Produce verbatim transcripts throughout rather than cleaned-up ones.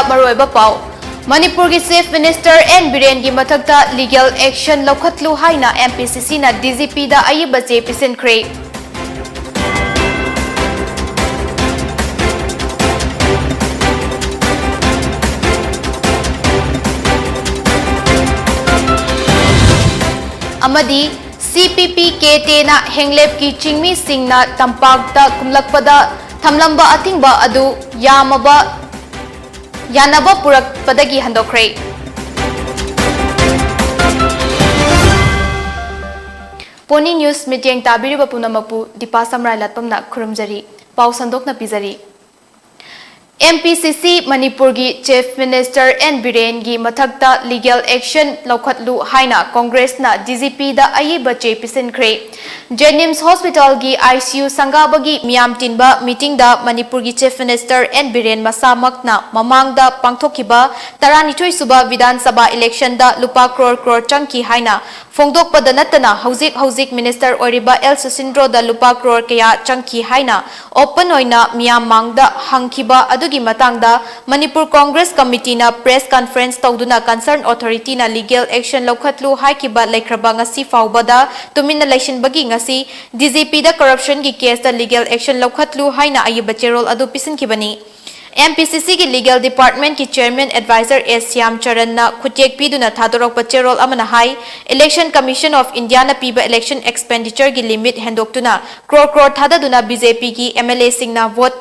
ꯃꯔꯨꯑꯣꯏꯕ ꯄꯥꯎ꯫ ꯃꯅꯤꯄꯨꯔꯒꯤ Chief Minister ꯑꯦꯟ ꯕꯤꯔꯦꯟꯒꯤ ꯃꯊꯛꯇ legal action ꯂꯧꯈꯠꯂꯨ ꯍꯥꯏꯅ M P C C ꯅ D G P ꯗ ꯑꯏꯕ ꯆꯦ ꯄꯤꯁꯤꯟꯈ꯭ꯔꯦ꯫ ꯑꯃꯗꯤ C P P K T ꯅ ꯍꯦꯡꯂꯦꯞꯀꯤ ꯆꯤꯡꯃꯤꯁꯤꯡꯅ ꯇꯝꯄꯥꯛꯇ ꯀꯨꯝꯂꯛꯄꯗ ꯊꯝꯂꯝꯕ ꯑꯊꯤꯡꯕ ꯑꯗꯨ ꯌꯥꯝꯃꯕ, ꯌꯥꯅꯕ ꯄꯨꯔꯛꯄꯗꯒꯤ ꯍꯟꯗꯣꯛꯈ꯭ꯔꯦ꯫ ꯄꯣꯅꯤ News ꯃꯤꯠꯌꯦꯡ ꯇꯥꯕꯤꯔꯤꯕ ꯄꯨꯝꯅꯃꯛꯄꯨ ꯗꯤꯄꯥ ꯁꯝꯔꯥꯏ ꯂꯥꯠꯄꯝꯅ ꯈꯨꯔꯨꯝꯖꯔꯤ꯫ ꯄꯥꯎ ꯁꯟꯗꯣꯛꯅ ꯄꯤꯖꯔꯤ꯫ M P C C ꯃꯅꯤꯄꯨꯔꯒꯤ Chief Minister ꯑꯦꯟ ꯕꯤꯔꯦꯟꯒꯤ ꯃꯊꯛꯇ legal action ꯂꯧꯈꯠꯂꯨ ꯍꯥꯏꯅ ꯀꯣꯡꯒ꯭ꯔꯦꯁꯅ D G P ꯗ ꯑꯏꯕ ꯆꯦ ꯄꯤꯁꯤꯟꯈ꯭ꯔꯦ꯫ JNIMS Hospital ꯒꯤ I C U ꯁꯪꯒꯥꯕꯒꯤ ꯃꯤꯌꯥꯝ ꯇꯤꯟꯕ meeting ꯗ ꯃꯅꯤꯄꯨꯔꯒꯤ Chief Minister ꯑꯦꯟ ꯕꯤꯔꯦꯟ ꯃꯁꯥꯃꯛꯅ ꯃꯃꯥꯡꯗ ꯄꯥꯡꯊꯣꯛꯈꯤꯕ ꯇꯔꯥꯅꯤꯊꯣꯏ ꯁꯨꯕ ꯕꯤꯙꯥꯟ ꯁꯚꯥ election ꯗ ꯂꯨꯄꯥ ꯀ꯭ꯔꯣꯔ ꯀ꯭ꯔꯣꯔ ꯆꯪꯈꯤ ꯍꯥꯏꯅ ꯐꯣꯡꯗꯣꯛꯄꯗ ꯅꯠꯇꯅ ꯍꯧꯖꯤꯛ ꯍꯧꯖꯤꯛ minister ꯑꯣꯏꯔꯤꯕ ꯑꯦꯜ ꯁꯨꯁꯤꯟꯗ꯭ꯔꯣꯗ ꯂꯨꯄꯥ ꯀ꯭ꯔꯣꯔ ꯀꯌꯥ ꯆꯪꯈꯤ ꯍꯥꯏꯅ open ꯑꯣꯏꯅ ꯃꯤꯌꯥꯝ ꯃꯥꯡꯗ ꯍꯪꯈꯤꯕ ꯑꯗꯨꯒꯤ ꯃꯇꯥꯡꯗ ꯃꯅꯤꯄꯨꯔ Congress Committee ꯅ press conference ꯇꯧꯗꯨꯅ concern authority ꯅ legal action ꯂꯧꯈꯠꯂꯨ ꯍꯥꯏꯈꯤꯕ ꯂꯩꯈ꯭ꯔꯕ ꯉꯁꯤ ꯐꯥꯎꯕꯗ ꯇꯨꯃꯤꯟꯅ ꯂꯩꯁꯤꯟꯕꯒꯤ ꯉꯁꯤ D G P ꯗ corruption ꯒꯤ case ꯇ legal action ꯂꯧꯈꯠꯂꯨ ꯍꯥꯏꯅ ꯑꯏꯕ ꯆꯦꯔꯣꯜ ꯑꯗꯨ ꯄꯤꯁꯤꯟꯈꯤꯕꯅꯤ꯫ M P C C ꯒꯤ legal department ꯀꯤ chairman advisor ꯑꯦꯁ ꯁ꯭ꯌꯥꯝ ꯆꯔꯟꯅ ꯈꯨꯠꯌꯦꯛ ꯄꯤꯗꯨꯅ ꯊꯥꯗꯣꯔꯛꯄ ꯆꯦꯔꯣꯜ ꯑꯃꯅ ꯍꯥꯏ, Election Commission of India ꯅ ꯄꯤꯕ election expenditure ꯒꯤ limit ꯍꯦꯟꯗꯣꯛꯇꯨꯅ crore crore ꯊꯥꯗꯗꯨꯅ B J P ꯒꯤ M L A ꯁꯤꯡꯅ vote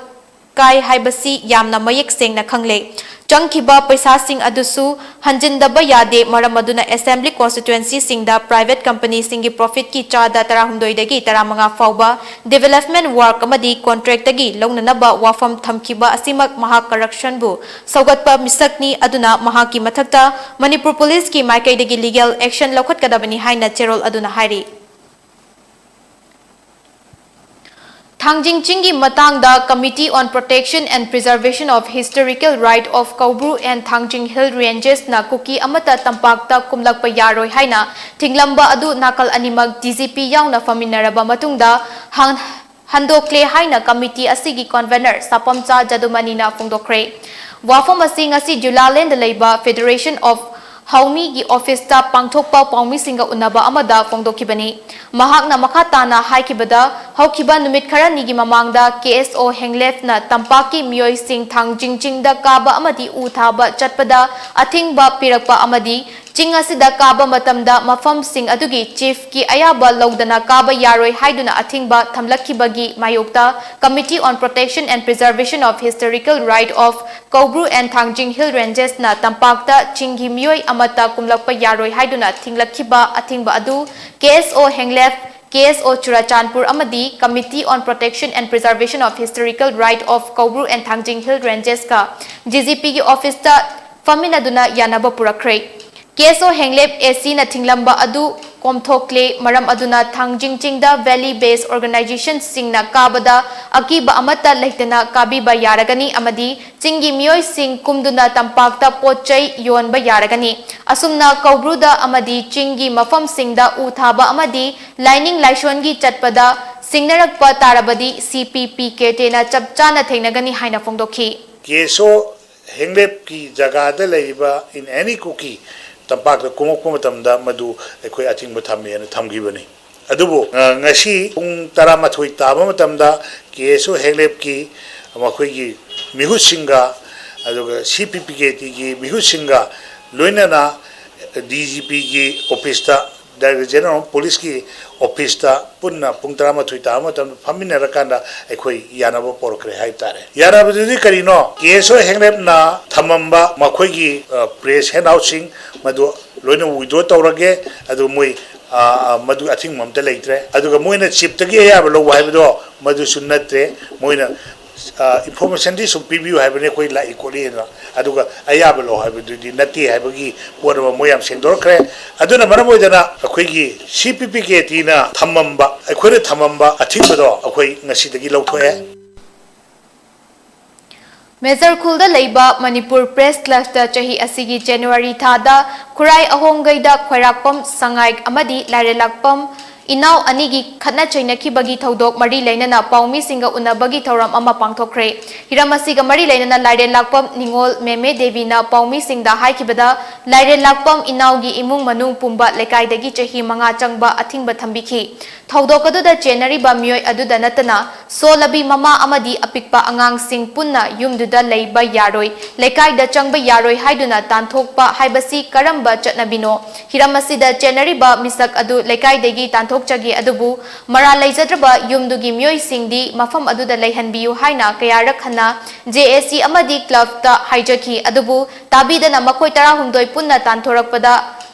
ꯀꯥꯏ ꯍꯥꯏꯕꯁꯤ ꯌꯥꯝꯅ ꯃꯌꯦꯛ ꯁꯦꯡꯅ ꯈꯪꯂꯦ꯫ ꯆꯪꯈꯤꯕ ꯄꯩꯁꯥꯁꯤꯡ ꯑꯗꯨꯁꯨ ꯍꯟꯖꯤꯟꯗꯕ ꯌꯥꯗꯦ꯫ ꯃꯔꯝ ꯑꯗꯨꯅ assembly constituency ꯁꯤꯡꯗ private company ꯁꯤꯡꯒꯤ profit ꯀꯤ ꯆꯥꯗ ꯇꯔꯥꯍꯨꯝꯗꯣꯏꯗꯒꯤ ꯇꯔꯥꯃꯉꯥ ꯐꯥꯎꯕ development work ꯑꯃꯗꯤ contract ꯇꯒꯤ ꯂꯧꯅꯅꯕ ꯋꯥꯐꯝ ꯊꯝꯈꯤꯕ ꯑꯁꯤꯃꯛ ꯃꯍꯥꯛ corruption ꯕꯨ ꯁꯧꯒꯠꯄ ꯃꯤꯁꯛꯅꯤ꯫ ꯑꯗꯨꯅ ꯃꯍꯥꯛꯀꯤ ꯃꯊꯛꯇ ꯃꯅꯤꯄꯨꯔ police ꯀꯤ ꯃꯥꯏꯀꯩꯗꯒꯤ legal action ꯂꯧꯈꯠꯀꯗꯕꯅꯤ ꯍꯥꯏꯅ ꯆꯦꯔꯣꯜ ꯑꯗꯨꯅ ꯍꯥꯏꯔꯤ꯫ ꯊꯥꯡꯖꯤꯡ ꯆꯤꯡꯒꯤ ꯃꯇꯥꯡꯗ Committee on Protection and Preservation of Historical Right of Koubru and Thangjing Hill Ranges ꯅ ꯀꯨꯀꯤ ꯑꯃꯠꯇ ꯇꯝꯄꯥꯛꯇ ꯀꯨꯝꯂꯛꯄ ꯌꯥꯔꯣꯏ ꯍꯥꯏꯅ ꯊꯤꯡꯂꯝꯕ ꯑꯗꯨ ꯅꯥꯀꯜ ꯑꯅꯤꯃꯛ D G P ꯌꯥꯎꯅ ꯐꯝꯃꯤꯟꯅꯔꯕ ꯃꯇꯨꯡꯗ ꯍꯥꯡ-, ꯍꯟꯗꯣꯛꯂꯦ ꯍꯥꯏꯅ committee ꯑꯁꯤꯒꯤ convener ꯁꯥꯄꯝꯆꯥ ꯖꯗꯨꯃꯅꯤꯅ ꯐꯣꯡꯗꯣꯛꯈ꯭ꯔꯦ꯫ ꯋꯥꯐꯝ ꯑꯁꯤ ꯉꯁꯤ ꯖꯨꯂꯥꯂꯦꯟꯗ ꯂꯩꯕ Federation of ꯍꯥꯎꯃꯤꯒꯤ ꯑꯣꯐꯤꯁꯇ ꯄꯥꯡꯊꯣꯛꯄ ꯄꯥꯎꯃꯤꯁꯤꯡꯒ ꯎꯅꯕ ꯑꯃꯗ ꯐꯣꯡꯗꯣꯛꯈꯤꯕꯅꯤ꯫ ꯃꯍꯥꯛꯅ ꯃꯈꯥ ꯇꯥꯅ ꯍꯥꯏꯈꯤꯕꯗ, ꯍꯧꯈꯤꯕ ꯅꯨꯃꯤꯠ ꯈꯔꯅꯤꯒꯤ ꯃꯃꯥꯡꯗ ꯀꯦ ꯑꯦꯁ ꯑꯣ ꯍꯦꯡꯂꯦꯞꯅ ꯇꯝꯄꯥꯛꯀꯤ ꯃꯤꯑꯣꯏꯁꯤꯡ ꯊꯥꯡꯖꯤꯡ ꯆꯤꯡꯗ ꯀꯥꯕ ꯑꯃꯗꯤ ꯎ ꯊꯥꯕ ꯆꯠꯄꯗ ꯑꯊꯤꯡꯕ ꯄꯤꯔꯛꯄ ꯑꯃꯗꯤ ꯆꯤꯡ ꯑꯁꯤꯗ ꯀꯥꯕ ꯃꯇꯝꯗ ꯃꯐꯝꯁꯤꯡ ꯑꯗꯨꯒꯤ ꯆꯤꯐꯀꯤ ꯑꯌꯥꯕ ꯂꯧꯗꯅ ꯀꯥꯕ ꯌꯥꯔꯣꯏ ꯍꯥꯏꯗꯨꯅ ꯑꯊꯤꯡꯕ ꯊꯝꯂꯛꯈꯤꯕꯒꯤ ꯃꯥꯌꯣꯛꯇ Committee on Protection and Preservation of Historical Right of Koubru and Thangjing Hill Rangesꯅ ꯇꯝꯄꯥꯛꯇ ꯆꯤꯡꯒꯤ ꯃꯤꯑꯣꯏ ꯑꯃꯠꯇ ꯀꯨꯝꯂꯛꯄ ꯌꯥꯔꯣꯏ ꯍꯥꯏꯗꯨꯅ ꯊꯤꯡꯂꯛꯈꯤꯕ ꯑꯊꯤꯡꯕ ꯑꯗꯨ ꯀꯦ ꯑꯦꯁ ꯑꯣ ꯍꯦꯡꯂꯦꯞ, ꯀꯦ ꯑꯦꯁ ꯑꯣ ꯆꯨꯔꯥꯆꯥꯟꯄꯨꯔ ꯑꯃꯗꯤ Committee on Protection and Preservation of Historical Right of Koubru and Thangjing Hill Rangesꯀ ꯖꯤ ꯖꯤ ꯄꯤꯒꯤ ꯑꯣꯐꯤꯁꯇ ꯐꯝꯃꯤꯟꯅꯗꯨꯅ ꯌꯥꯅꯕ ꯄꯨꯔꯛꯈ꯭ꯔꯦ꯫ ꯀꯦ ꯑꯦꯁ ꯑꯣ ꯍꯦꯡꯂꯦꯞ ꯑꯦ ꯁꯤꯅ ꯊꯤꯡꯂꯝꯕ ꯑꯗꯨ ꯀꯣꯝꯊꯣꯛꯂꯦ꯫ ꯃꯔꯝ ꯑꯗꯨꯅ ꯊꯥꯡꯖꯤꯡ ꯆꯤꯡꯗ valley based organizationꯁꯤꯡꯅ ꯀꯥꯕꯗ ꯑꯀꯤꯕ ꯑꯃꯠꯇ ꯂꯩꯇꯅ ꯀꯥꯕꯤꯕ ꯌꯥꯔꯒꯅꯤ ꯑꯃꯗꯤ ꯆꯤꯡꯒꯤ ꯃꯤꯑꯣꯏꯁꯤꯡ ꯀꯨꯝꯗꯨꯅ ꯇꯝꯄꯥꯛꯇ ꯄꯣꯠ ꯆꯩ ꯌꯣꯟꯕ ꯌꯥꯔꯒꯅꯤ꯫ ꯑꯁꯨꯝꯅ ꯀꯧꯕ꯭ꯔꯨꯗ ꯑꯃꯗꯤ ꯆꯤꯡꯒꯤ ꯃꯐꯝꯁꯤꯡꯗ ꯎ ꯊꯥꯕ ꯑꯃꯗꯤ ꯂꯥꯏꯅꯤꯡ ꯂꯥꯏꯁꯣꯟꯒꯤ ꯆꯠꯄꯗ ꯁꯤꯡꯅꯔꯛꯄ ꯇꯥꯔꯕꯗꯤ ꯁꯤ ꯄꯤ ꯄꯤ ꯀꯦ ꯇꯦꯅ ꯆꯞ ꯆꯥꯅ ꯊꯦꯡꯅꯒꯅꯤ ꯍꯥꯏꯅ ꯐꯣꯡꯗꯣꯛꯈꯤ꯫ ꯀꯦ ꯑꯦꯁ ꯑꯣ ꯍꯦꯡꯂꯦꯞꯀꯤ ꯖꯒꯥꯗ ꯂꯩꯔꯤꯕ in any ꯀꯨꯀꯤ ꯇꯝꯄꯥꯛꯇ ꯀꯨꯝꯃꯛꯄ ꯃꯇꯝꯗ ꯃꯗꯨ ꯑꯩꯈꯣꯏ ꯑꯊꯤꯡꯕ ꯊꯝꯃꯦꯅ ꯊꯝꯈꯤꯕꯅꯤ꯫ ꯑꯗꯨꯕꯨ, ꯑ, ꯉꯁꯤ ꯄꯨꯡ ꯇꯔꯥꯃꯥꯊꯣꯏ ꯇꯥꯕ ꯃꯇꯝꯗ ꯀꯦ ꯑꯦꯁ ꯑꯣ ꯍꯦꯡꯂꯦꯞꯀꯤ ꯃꯈꯣꯏꯒꯤ ꯃꯤꯍꯨꯠꯁꯤꯡꯒ, ꯑꯗꯨꯒ ꯁꯤ ꯄꯤ ꯄꯤ ꯀꯦ ꯇꯤꯒꯤ ꯃꯤꯍꯨꯠꯁꯤꯡꯒ ꯂꯣꯏꯅꯅ ꯗꯤ ꯖꯤ ꯄꯤꯒꯤ ꯑꯣꯐꯤꯁꯇ, Director General of Policeꯀꯤ ꯑꯣꯐꯤꯁꯇ ꯄꯨꯟꯅ ꯄꯨꯡ ꯇꯔꯥꯃꯥꯊꯣꯏ ꯇꯥꯕ ꯃꯇꯝꯗ ꯐꯝꯃꯤꯟꯅꯔꯀꯥꯟꯗ ꯑꯩꯈꯣꯏ ꯌꯥꯅꯕ ꯄꯣꯔꯛꯈ꯭ꯔꯦ ꯍꯥꯏꯕ ꯇꯥꯔꯦ꯫ ꯌꯥꯅꯕꯗꯨꯗꯤ ꯀꯔꯤꯅꯣ? ꯀꯦ ꯑꯦꯁ ꯑꯣ ꯍꯦꯡꯂꯦꯞꯅ ꯊꯝꯃꯝꯕ ꯃꯈꯣꯏꯒꯤ, ꯑ, press handoutꯁꯤꯡ ꯃꯗꯨ ꯂꯣꯏꯅ withdraw ꯇꯧꯔꯒꯦ꯫ ꯑꯗꯨ ꯃꯣꯏ, ꯑ, ꯑ, ꯃꯗꯨ ꯑꯊꯤꯡꯕ ꯑꯝꯇ ꯂꯩꯇ꯭ꯔꯦ꯫ ꯑꯗꯨꯒ ꯃꯣꯏꯅ ꯆꯤꯞꯇꯒꯤ ꯑꯌꯥꯕ ꯂꯧꯕ ꯍꯥꯏꯕꯗꯣ ꯃꯗꯨꯁꯨ ꯅꯠꯇ꯭ꯔꯦ꯫ ꯃꯣꯏꯅ, ꯑ, informationꯗꯤ ꯁꯨꯝ ꯄꯤꯕꯤꯌꯨ ꯍꯥꯏꯕꯅꯤ, ꯑꯩꯈꯣꯏ ꯂꯥꯛꯏ ꯈꯣꯠꯂꯤꯅ꯫ ꯑꯗꯨꯒ ꯑꯌꯥꯕ ꯂꯧ ꯍꯥꯏꯕꯗꯨꯗꯤ ꯅꯠꯇꯦ ꯍꯥꯏꯕꯒꯤ ꯄꯣꯠ ꯑꯃ ꯃꯣꯏ ꯌꯥꯝ ꯁꯦꯡꯗꯣꯔꯛꯈ꯭ꯔꯦ꯫ ꯑꯗꯨꯅ ꯃꯔꯝ ꯑꯣꯏꯗꯅ ꯑꯩꯈꯣꯏꯒꯤ ꯁꯤ ꯄꯤ ꯄꯤ ꯀꯦ ꯇꯤꯅ ꯊꯝꯃꯝꯕ, ꯑꯩꯈꯣꯏꯅ ꯊꯝꯃꯝꯕ ꯑꯊꯤꯡꯕꯗꯣ ꯑꯩꯈꯣꯏ ꯉꯁꯤꯗꯒꯤ ꯂꯧꯊꯣꯛꯑꯦ꯫ ꯃꯦꯖꯔ ꯈꯨꯜꯗ ꯂꯩꯕ ꯃꯅꯤꯄꯨꯔ ꯄ꯭ꯔꯦꯁ ꯀ꯭ꯂꯕꯇ ꯆꯍꯤ ꯑꯁꯤꯒꯤ ꯖꯅꯋꯥꯔꯤ ꯊꯥꯗ ꯈꯨꯔꯥꯏ ꯑꯍꯣꯡꯒꯩꯗ ꯈ꯭ꯋꯥꯏꯔꯥꯛꯄꯝ ꯁꯉꯥꯏ ꯑꯃꯗꯤ ꯂꯥꯏꯔꯦꯜꯂꯛꯄꯝ ꯏꯅꯥꯎ ꯑꯅꯤꯒꯤ ꯈꯠꯅ ꯆꯩꯅꯈꯤꯕꯒꯤ ꯊꯧꯗꯣꯛ ꯃꯔꯤ ꯂꯩꯅꯅ ꯄꯥꯎꯃꯤꯁꯤꯡꯒ ꯎꯅꯕꯒꯤ ꯊꯧꯔꯝ ꯑꯃ ꯄꯥꯡꯊꯣꯛꯈ꯭ꯔꯦ꯫ ꯍꯤꯔꯝ ꯑꯁꯤꯒ ꯃꯔꯤ ꯂꯩꯅꯅ ꯂꯥꯏꯔꯦꯜ ꯂꯥꯛꯄꯝ ꯅꯤꯉꯣꯜ ꯃꯦꯃꯦ ꯗꯦꯕꯤꯅ ꯄꯥꯎꯃꯤꯁꯤꯡꯗ ꯍꯥꯏꯈꯤꯕꯗ, ꯂꯥꯏꯔꯦꯜ ꯂꯥꯛꯄꯝ ꯏꯅꯥꯎꯒꯤ ꯏꯃꯨꯡ ꯃꯅꯨꯡ ꯄꯨꯝꯕ ꯂꯩꯀꯥꯏꯗꯒꯤ ꯆꯍꯤ ꯃꯉꯥ ꯆꯪꯕ ꯑꯊꯤꯡꯕ ꯊꯝꯕꯤꯈꯤ꯫ ꯊꯧꯗꯣꯛ ꯑꯗꯨꯗ ꯆꯦꯟꯅꯔꯤꯕ ꯃꯤꯑꯣꯏ ꯑꯗꯨꯗ ꯅꯠꯇꯅ ꯁꯣꯜꯂꯕꯤ ꯃꯃꯥ ꯑꯃꯗꯤ ꯑꯄꯤꯛꯄ ꯑꯉꯥꯡꯁꯤꯡ ꯄꯨꯟꯅ ꯌꯨꯝꯗꯨꯗ ꯂꯩꯕ ꯌꯥꯔꯣꯏ, ꯂꯩꯀꯥꯏꯗ ꯆꯪꯕ ꯌꯥꯔꯣꯏ ꯍꯥꯏꯗꯨꯅ ꯇꯥꯟꯊꯣꯛꯄ ꯍꯥꯏꯕꯁꯤ ꯀꯔꯝꯕ ꯆꯠꯅꯕꯤꯅꯣ? ꯍꯤꯔꯝ ꯑꯁꯤꯗ ꯆꯦꯟꯅꯔꯤꯕ ꯃꯤꯁꯛ ꯑꯗꯨ ꯂꯩꯀꯥꯏꯗꯒꯤ ꯇꯥꯟꯊꯣꯛꯆꯒꯦ, ꯑꯗꯨꯕꯨ ꯃꯔꯥꯜ ꯂꯩꯖꯗ꯭ꯔꯕ ꯌꯨꯝꯗꯨꯒꯤ ꯃꯤꯑꯣꯏꯁꯤꯡꯗꯤ ꯃꯐꯝ ꯑꯗꯨꯗ ꯂꯩꯍꯟꯕꯤꯌꯨ ꯍꯥꯏꯅ ꯀꯌꯥꯔꯛ ꯍꯟꯅ ꯖꯦ ꯑꯦ ꯁꯤ ꯑꯃꯗꯤ ꯀ꯭ꯂꯕꯇ ꯍꯥꯏꯖꯈꯤ꯫ ꯑꯗꯨꯕꯨ ꯇꯥꯕꯤꯗꯅ ꯃꯈꯣꯏ ꯇꯔꯥꯍꯨꯝꯗꯣꯏ ꯄꯨꯟꯅ ꯇꯥꯟꯊꯣꯔꯛꯄꯗ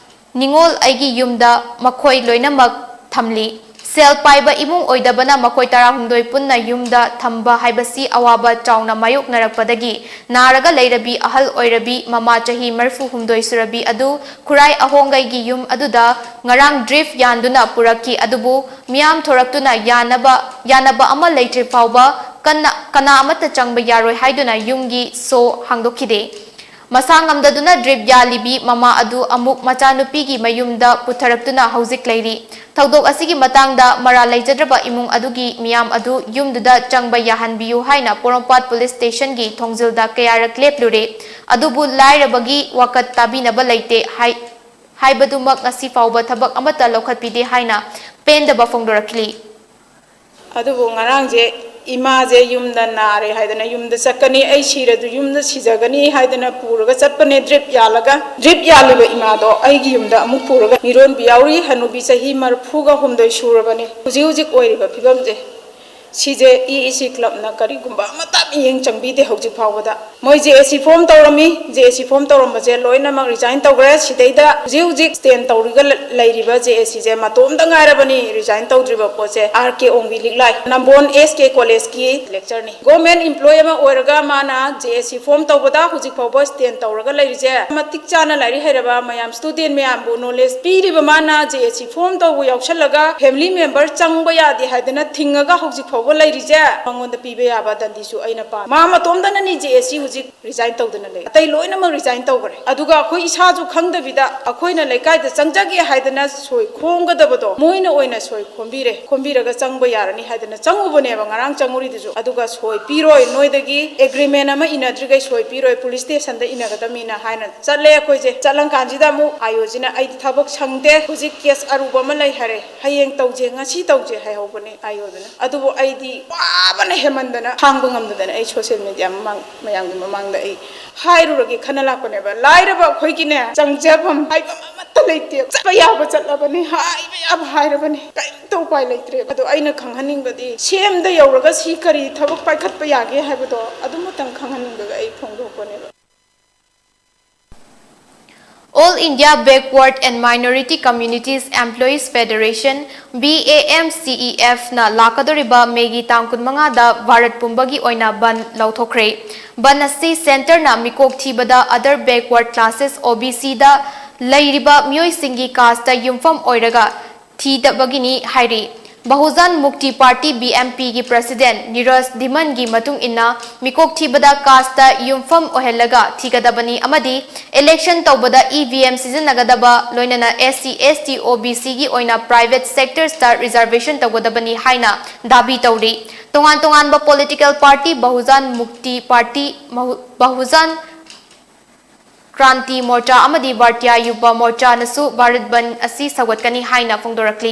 ꯅꯤꯉꯣꯜ ꯑꯩꯒꯤ ꯌꯨꯝꯗ ꯃꯈꯣꯏ ꯂꯣꯏꯅꯃꯛ ꯊꯝꯂꯤ꯫ ꯁꯦꯜ ꯄꯥꯏꯕ ꯏꯃꯨꯡ ꯑꯣꯏꯗꯕꯅ ꯃꯈꯣꯏ ꯇꯔꯥꯍꯨꯝꯗꯣꯏ ꯄꯨꯟꯅ ꯌꯨꯝꯗ ꯊꯝꯕ ꯍꯥꯏꯕꯁꯤ ꯑꯋꯥꯕ ꯆꯥꯎꯅ ꯃꯥꯌꯣꯛꯅꯔꯛꯄꯗꯒꯤ ꯅꯥꯔꯒ ꯂꯩꯔꯕꯤ ꯑꯍꯜ ꯑꯣꯏꯔꯕꯤ ꯃꯃꯥ ꯆꯍꯤ ꯃꯔꯤꯐꯨ ꯍꯨꯝꯗꯣꯏ ꯁꯨꯔꯕꯤ ꯑꯗꯨ ꯈꯨꯔꯥꯏ ꯑꯍꯣꯡꯒꯩꯒꯤ ꯌꯨꯝ ꯑꯗꯨꯗ ꯉꯔꯥꯡ ꯗ꯭ꯔꯤꯞ ꯌꯥꯟꯗꯨꯅ ꯄꯨꯔꯛꯈꯤ꯫ ꯑꯗꯨꯕꯨ ꯃꯤꯌꯥꯝ ꯊꯣꯔꯛꯇꯨꯅ ꯌꯥꯅꯕ, ꯌꯥꯅꯕ ꯑꯃ ꯂꯩꯇ꯭ꯔꯤ ꯐꯥꯎꯕ ꯀꯟꯅ, ꯀꯅꯥ ꯑꯃꯠꯇ ꯆꯪꯕ ꯌꯥꯔꯣꯏ ꯍꯥꯏꯗꯨꯅ ꯌꯨꯝꯒꯤ ꯁꯣ ꯍꯥꯡꯗꯣꯛꯈꯤꯗꯦ꯫ ꯃꯁꯥ ꯉꯝꯗꯗꯨꯅ ꯗ꯭ꯔꯤꯞ ꯌꯥꯜꯂꯤꯕꯤ ꯃꯃꯥ ꯑꯗꯨ ꯑꯃꯨꯛ ꯃꯆꯥꯅꯨꯄꯤꯒꯤ ꯃꯌꯨꯝꯗ ꯄꯨꯊꯔꯛꯇꯨꯅ ꯍꯧꯖꯤꯛ ꯂꯩꯔꯤ꯫ ꯊꯧꯗꯣꯛ ꯑꯁꯤꯒꯤ ꯃꯇꯥꯡꯗ ꯃꯔꯥꯜ ꯂꯩꯖꯗ꯭ꯔꯕ ꯏꯃꯨꯡ ꯑꯗꯨꯒꯤ ꯃꯤꯌꯥꯝ ꯑꯗꯨ ꯌꯨꯝꯗꯨꯗ ꯆꯪꯕ ꯌꯥꯍꯟꯕꯤꯌꯨ ꯍꯥꯏꯅ ꯄꯣꯔꯣꯝꯄꯥꯠ ꯄꯨꯂꯤꯁ ꯁ꯭ꯇꯦꯁꯟꯒꯤ ꯊꯣꯡꯖꯤꯜꯗ ꯀꯌꯥꯔꯛ ꯂꯦꯞꯂꯨꯔꯦ, ꯑꯗꯨꯕꯨ ꯂꯥꯏꯔꯕꯒꯤ ꯋꯥꯀꯠ ꯇꯥꯕꯤꯅꯕ ꯂꯩꯇꯦ ꯍꯥꯏ-, ꯍꯥꯏꯕꯗꯨꯃꯛ ꯉꯁꯤ ꯐꯥꯎꯕ ꯊꯕꯛ ꯑꯃꯠꯇ ꯂꯧꯈꯠꯄꯤꯗꯦ ꯍꯥꯏꯅ ꯄꯦꯟꯗꯕ ꯐꯣꯡꯗꯣꯔꯛꯂꯤ꯫ ꯑꯗꯨꯕꯨ ꯉꯔꯥꯡꯁꯦ ꯏꯃꯥꯁꯦ ꯌꯨꯝꯗ ꯅꯥꯔꯦ ꯍꯥꯏꯗꯅ ꯌꯨꯝꯗ ꯆꯠꯀꯅꯤ, ꯑꯩ ꯁꯤꯔꯁꯨ ꯌꯨꯝꯗ ꯁꯤꯖꯒꯅꯤ ꯍꯥꯏꯗꯅ ꯄꯨꯔꯒ ꯆꯠꯄꯅꯦ ꯗ꯭ꯔꯤꯞ ꯌꯥꯜꯂꯒ꯫ ꯗ꯭ꯔꯤꯞ ꯌꯥꯜꯂꯤꯕ ꯏꯃꯥꯗꯣ ꯑꯩꯒꯤ ꯌꯨꯝꯗ ꯑꯃꯨꯛ ꯄꯨꯔꯒ ꯃꯤꯔꯣꯟꯕꯤ ꯌꯥꯎꯔꯤ꯫ ꯍꯅꯨꯕꯤ ꯆꯍꯤ ꯃꯔꯤꯐꯨꯒ ꯍꯨꯝꯗꯣꯏ ꯁꯨꯔꯕꯅꯤ꯫ ꯍꯧꯖꯤꯛ ꯍꯧꯖꯤꯛ ꯑꯣꯏꯔꯤꯕ ꯐꯤꯕꯝꯁꯦ, ꯁꯤꯁꯦ ꯏ ꯏ ꯁꯤ ꯀ꯭ꯂꯕꯅ ꯀꯔꯤꯒꯨꯝꯕ ꯑꯃꯠꯇ ꯃꯤꯠꯌꯦꯡ ꯆꯪꯕꯤꯗꯦ ꯍꯧꯖꯤꯛ ꯐꯥꯎꯕꯗ꯫ ꯃꯣꯏ ꯖꯦ ꯑꯦ ꯁꯤ ꯐꯣꯔꯝ ꯇꯧꯔꯝꯃꯤ, ꯖꯦ ꯑꯦ ꯁꯤ ꯐꯣꯔꯝ ꯇꯧꯔꯝꯕꯁꯦ ꯂꯣꯏꯅꯃꯛ ꯔꯤꯖꯥꯏꯟ ꯇꯧꯈ꯭ꯔꯦ꯫ ꯁꯤꯗꯩꯗ ꯍꯧꯖꯤꯛ ꯍꯧꯖꯤꯛ ꯁ꯭ꯇꯦꯟ ꯇꯧꯔꯒ ꯂ-, ꯂꯩꯔꯤꯕ ꯖꯦ ꯑꯦ ꯁꯤꯁꯦ ꯃꯇꯣꯝꯇ ꯉꯥꯏꯔꯕꯅꯤ ꯔꯤꯖꯥꯏꯟ ꯇꯧꯗ꯭ꯔꯤꯕ ꯄꯣꯠꯁꯦ꯫ ꯑꯥꯔ ꯀꯦ ꯑꯣꯡꯕꯤ ꯂꯤꯛꯂꯥꯏ, ꯅꯝꯕꯣꯜ ꯑꯦꯁ ꯀꯦ ꯀꯣꯂꯦꯖꯀꯤ ꯂꯦꯛꯆꯔꯅꯤ꯫ ꯒꯣꯔꯃꯦꯟ ꯏꯝꯄ꯭ꯂꯣꯏ ꯑꯃ ꯑꯣꯏꯔꯒ ꯃꯥꯅ ꯖꯦ ꯑꯦ ꯁꯤ ꯐꯣꯔꯝ ꯇꯧꯕꯗ ꯍꯧꯖꯤꯛ ꯐꯥꯎꯕ ꯁ꯭ꯇꯦꯟ ꯇꯧꯔꯒ ꯂꯩꯔꯤꯁꯦ ꯃꯇꯤꯛ ꯆꯥꯅ ꯂꯥꯏꯔꯤꯛ ꯍꯩꯔꯕ ꯃꯌꯥꯝ, ꯁ꯭ꯇꯨꯗꯦꯟ ꯃꯌꯥꯝꯕꯨ ꯅꯣꯂꯦꯖ ꯄꯤꯔꯤꯕ ꯃꯥꯅ ꯖꯦ ꯑꯦ ꯁꯤ ꯐꯣꯔꯝ ꯇꯧꯕ ꯌꯥꯎꯁꯜꯂꯒ ꯐꯦꯃꯤꯂꯤ ꯃꯦꯝꯕꯔ ꯆꯪꯕ ꯌꯥꯗꯦ ꯍꯥꯏꯗꯅ ꯊꯤꯡꯉꯒ ꯍꯧꯖꯤꯛ ꯐꯥꯎ ꯂꯩꯔꯤꯁꯦ ꯃꯉꯣꯟꯗ ꯄꯤꯕ ꯌꯥꯕ ꯗꯟꯗꯤꯁꯨ ꯑꯩꯅ ꯄꯥꯝꯃꯤ꯫ ꯃꯥ ꯃꯇꯣꯝꯗꯅꯅꯤ ꯖꯦ ꯑꯦ ꯁꯤ ꯍꯧꯖꯤꯛ ꯔꯤꯖꯥꯏꯟ ꯇꯧꯗꯅ ꯂꯩ꯫ ꯑꯇꯩ ꯂꯣꯏꯅꯃꯛ ꯔꯤꯖꯥꯏꯟ ꯇꯧꯈ꯭ꯔꯦ꯫ ꯑꯗꯨꯒ ꯑꯩꯈꯣꯏ ꯏꯁꯥꯁꯨ ꯈꯪꯗꯕꯤꯗ ꯑꯩꯈꯣꯏꯅ ꯂꯩꯀꯥꯏꯗ ꯆꯪꯖꯒꯦ ꯍꯥꯏꯗꯅ ꯁꯣꯏ ꯈꯣꯝꯒꯗꯕꯗꯣ ꯃꯣꯏꯅ ꯑꯣꯏꯅ ꯁꯣꯏ ꯈꯣꯝꯕꯤꯔꯦ꯫ ꯈꯣꯝꯕꯤꯔꯒ ꯆꯪꯕ ꯌꯥꯔꯅꯤ ꯍꯥꯏꯗꯅ ꯆꯪꯉꯨꯕꯅꯦꯕ ꯉꯔꯥꯡ ꯆꯪꯉꯨꯔꯤꯗꯨꯁꯨ꯫ ꯑꯗꯨꯒ ꯁꯣꯏ ꯄꯤꯔꯣꯏ, ꯅꯣꯏꯗꯒꯤ ꯑꯦꯒ꯭ꯔꯤꯃꯦꯟ ꯑꯃ ꯏꯅꯗ꯭ꯔꯤꯈꯩ ꯁꯣꯏ ꯄꯤꯔꯣꯏ, ꯄꯨꯂꯤꯁ ꯁ꯭ꯇꯦꯁꯟꯗ ꯏꯅꯒꯗꯕꯅꯤꯅ ꯍꯥꯏꯅ ꯆꯠꯂꯦ ꯑꯩꯈꯣꯏꯁꯦ꯫ ꯆꯠꯂꯝ ꯀꯥꯟꯁꯤꯗ ꯑꯃꯨꯛ ꯑꯥꯏ ꯑꯣꯁꯤꯅ "ꯑꯩꯗꯤ ꯊꯕꯛ ꯁꯪꯗꯦ, ꯍꯧꯖꯤꯛ ꯀꯦꯁ ꯑꯔꯨꯕ ꯑꯃ ꯂꯩ" ꯍꯥꯏꯔꯦ꯫ "ꯍꯌꯦꯡ ꯇꯧꯁꯦ, ꯉꯁꯤ ꯇꯧꯁꯦ" ꯍꯥꯏꯍꯧꯕꯅꯦ ꯑꯥꯏ ꯑꯣꯗꯨꯅ꯫ ꯑꯗꯨꯕꯨ ꯑꯩꯗꯤ ꯋꯥꯕꯅ ꯍꯦꯟꯃꯟꯗꯅ ꯈꯥꯡꯕ ꯉꯝꯗꯗꯅ ꯑꯩ ꯁꯣꯁꯤꯌꯦꯜ ꯃꯦꯗꯤꯌꯥ ꯃꯃꯥꯡ, ꯃꯌꯥꯝꯒꯤ ꯃꯃꯥꯡꯗ ꯑꯩ ꯍꯥꯏꯔꯨꯔꯒꯦ ꯈꯟꯅ ꯂꯥꯛꯄꯅꯦꯕ꯫ ꯂꯥꯏꯔꯕ ꯑꯩꯈꯣꯏꯒꯤꯅꯦ, ꯆꯪꯖꯐꯝ ꯍꯥꯏꯕ ꯑꯃꯠꯇ ꯂꯩꯇꯦ꯫ ꯆꯠꯄ ꯌꯥꯕ ꯆꯠꯂꯕꯅꯤ, ꯍꯥꯏꯕ ꯌꯥꯕ ꯍꯥꯏꯔꯕꯅꯤ, ꯀꯔꯤꯝꯇ ꯎꯄꯥꯏ ꯂꯩꯇ꯭ꯔꯦ꯫ ꯑꯗꯣ ꯑꯩꯅ ꯈꯪꯍꯟꯅꯤꯡꯕꯗꯤ, ꯁꯤ ꯑꯦꯝꯗ ꯌꯧꯔꯒ ꯁꯤ ꯀꯔꯤ ꯊꯕꯛ ꯄꯥꯏꯈꯠꯄ ꯌꯥꯒꯦ ꯍꯥꯏꯕꯗꯣ ꯑꯗꯨꯃꯇꯪ ꯈꯪꯍꯟꯅꯤꯡꯕꯒꯤ ꯑꯩ ꯐꯣꯡꯗꯣꯛꯄꯅꯦꯕ꯫ All India Backward and Minority Communities Employees Federation, B A M C E F, ꯅ ꯂꯥꯛꯀꯗꯧꯔꯤꯕ ꯃꯦꯒꯤ ꯇꯥꯡ ꯀꯨꯟꯃꯉꯥꯗ ꯚꯥꯔꯠ ꯄꯨꯝꯕꯒꯤ ꯑꯣꯏꯅ ꯕꯟꯗ ꯂꯧꯊꯣꯛꯈ꯭ꯔꯦ꯫ ꯕꯟꯗ ꯑꯁꯤ ꯁꯦꯟꯇꯔꯅ ꯃꯤꯀꯣꯛ ꯊꯤꯕꯗ other backward classes, O B C, ꯗ ꯂꯩꯔꯤꯕ ꯃꯤꯑꯣꯏꯁꯤꯡꯒꯤ caste ꯇ ꯌꯨꯝꯐꯝ ꯑꯣꯏꯔꯒ ꯊꯤꯗꯕꯒꯤꯅꯤ ꯍꯥꯏꯔꯤ꯫ ꯕꯍꯨꯖꯟ ꯃꯨꯛꯇꯤ ꯄꯥꯔꯇꯤ, B M P, ꯒꯤ president ꯅꯤꯔꯖ ꯙꯤꯃꯟꯒꯤ ꯃꯇꯨꯡ ꯏꯟꯅ, ꯃꯤꯀꯣꯛ ꯊꯤꯕꯗ caste ꯇ ꯌꯨꯝꯐꯝ ꯑꯣꯏꯍꯜꯂꯒ ꯊꯤꯒꯗꯕꯅꯤ ꯑꯃꯗꯤ election ꯇꯧꯕꯗ E V M ꯁꯤꯖꯤꯟꯅꯒꯗꯕ, ꯂꯣꯏꯅꯅ S C, S T, O B C ꯒꯤ ꯑꯣꯏꯅ private sectors ꯇ reservation ꯇꯧꯒꯗꯕꯅꯤ ꯍꯥꯏꯅ ꯗꯥꯕꯤ ꯇꯧꯔꯤ꯫ ꯇꯣꯉꯥꯟ ꯇꯣꯉꯥꯟꯕ political party, ꯕꯍꯨꯖꯟ ꯃꯨꯛꯇꯤ ꯄꯥꯔꯇꯤ, ꯃꯍꯨ-, ꯕꯍꯨꯖꯟ ꯀ꯭ꯔꯥꯟꯇꯤ ꯃꯣꯔꯆꯥ ꯑꯃꯗꯤ ꯚꯥꯔꯇꯤꯌꯥ ꯌꯨꯕ ꯃꯣꯔꯆꯥꯅꯁꯨ ꯚꯥꯔꯠ ꯕꯟꯗ ꯑꯁꯤ ꯁꯧꯒꯠꯀꯅꯤ ꯍꯥꯏꯅ ꯐꯣꯡꯗꯣꯔꯛꯂꯤ꯫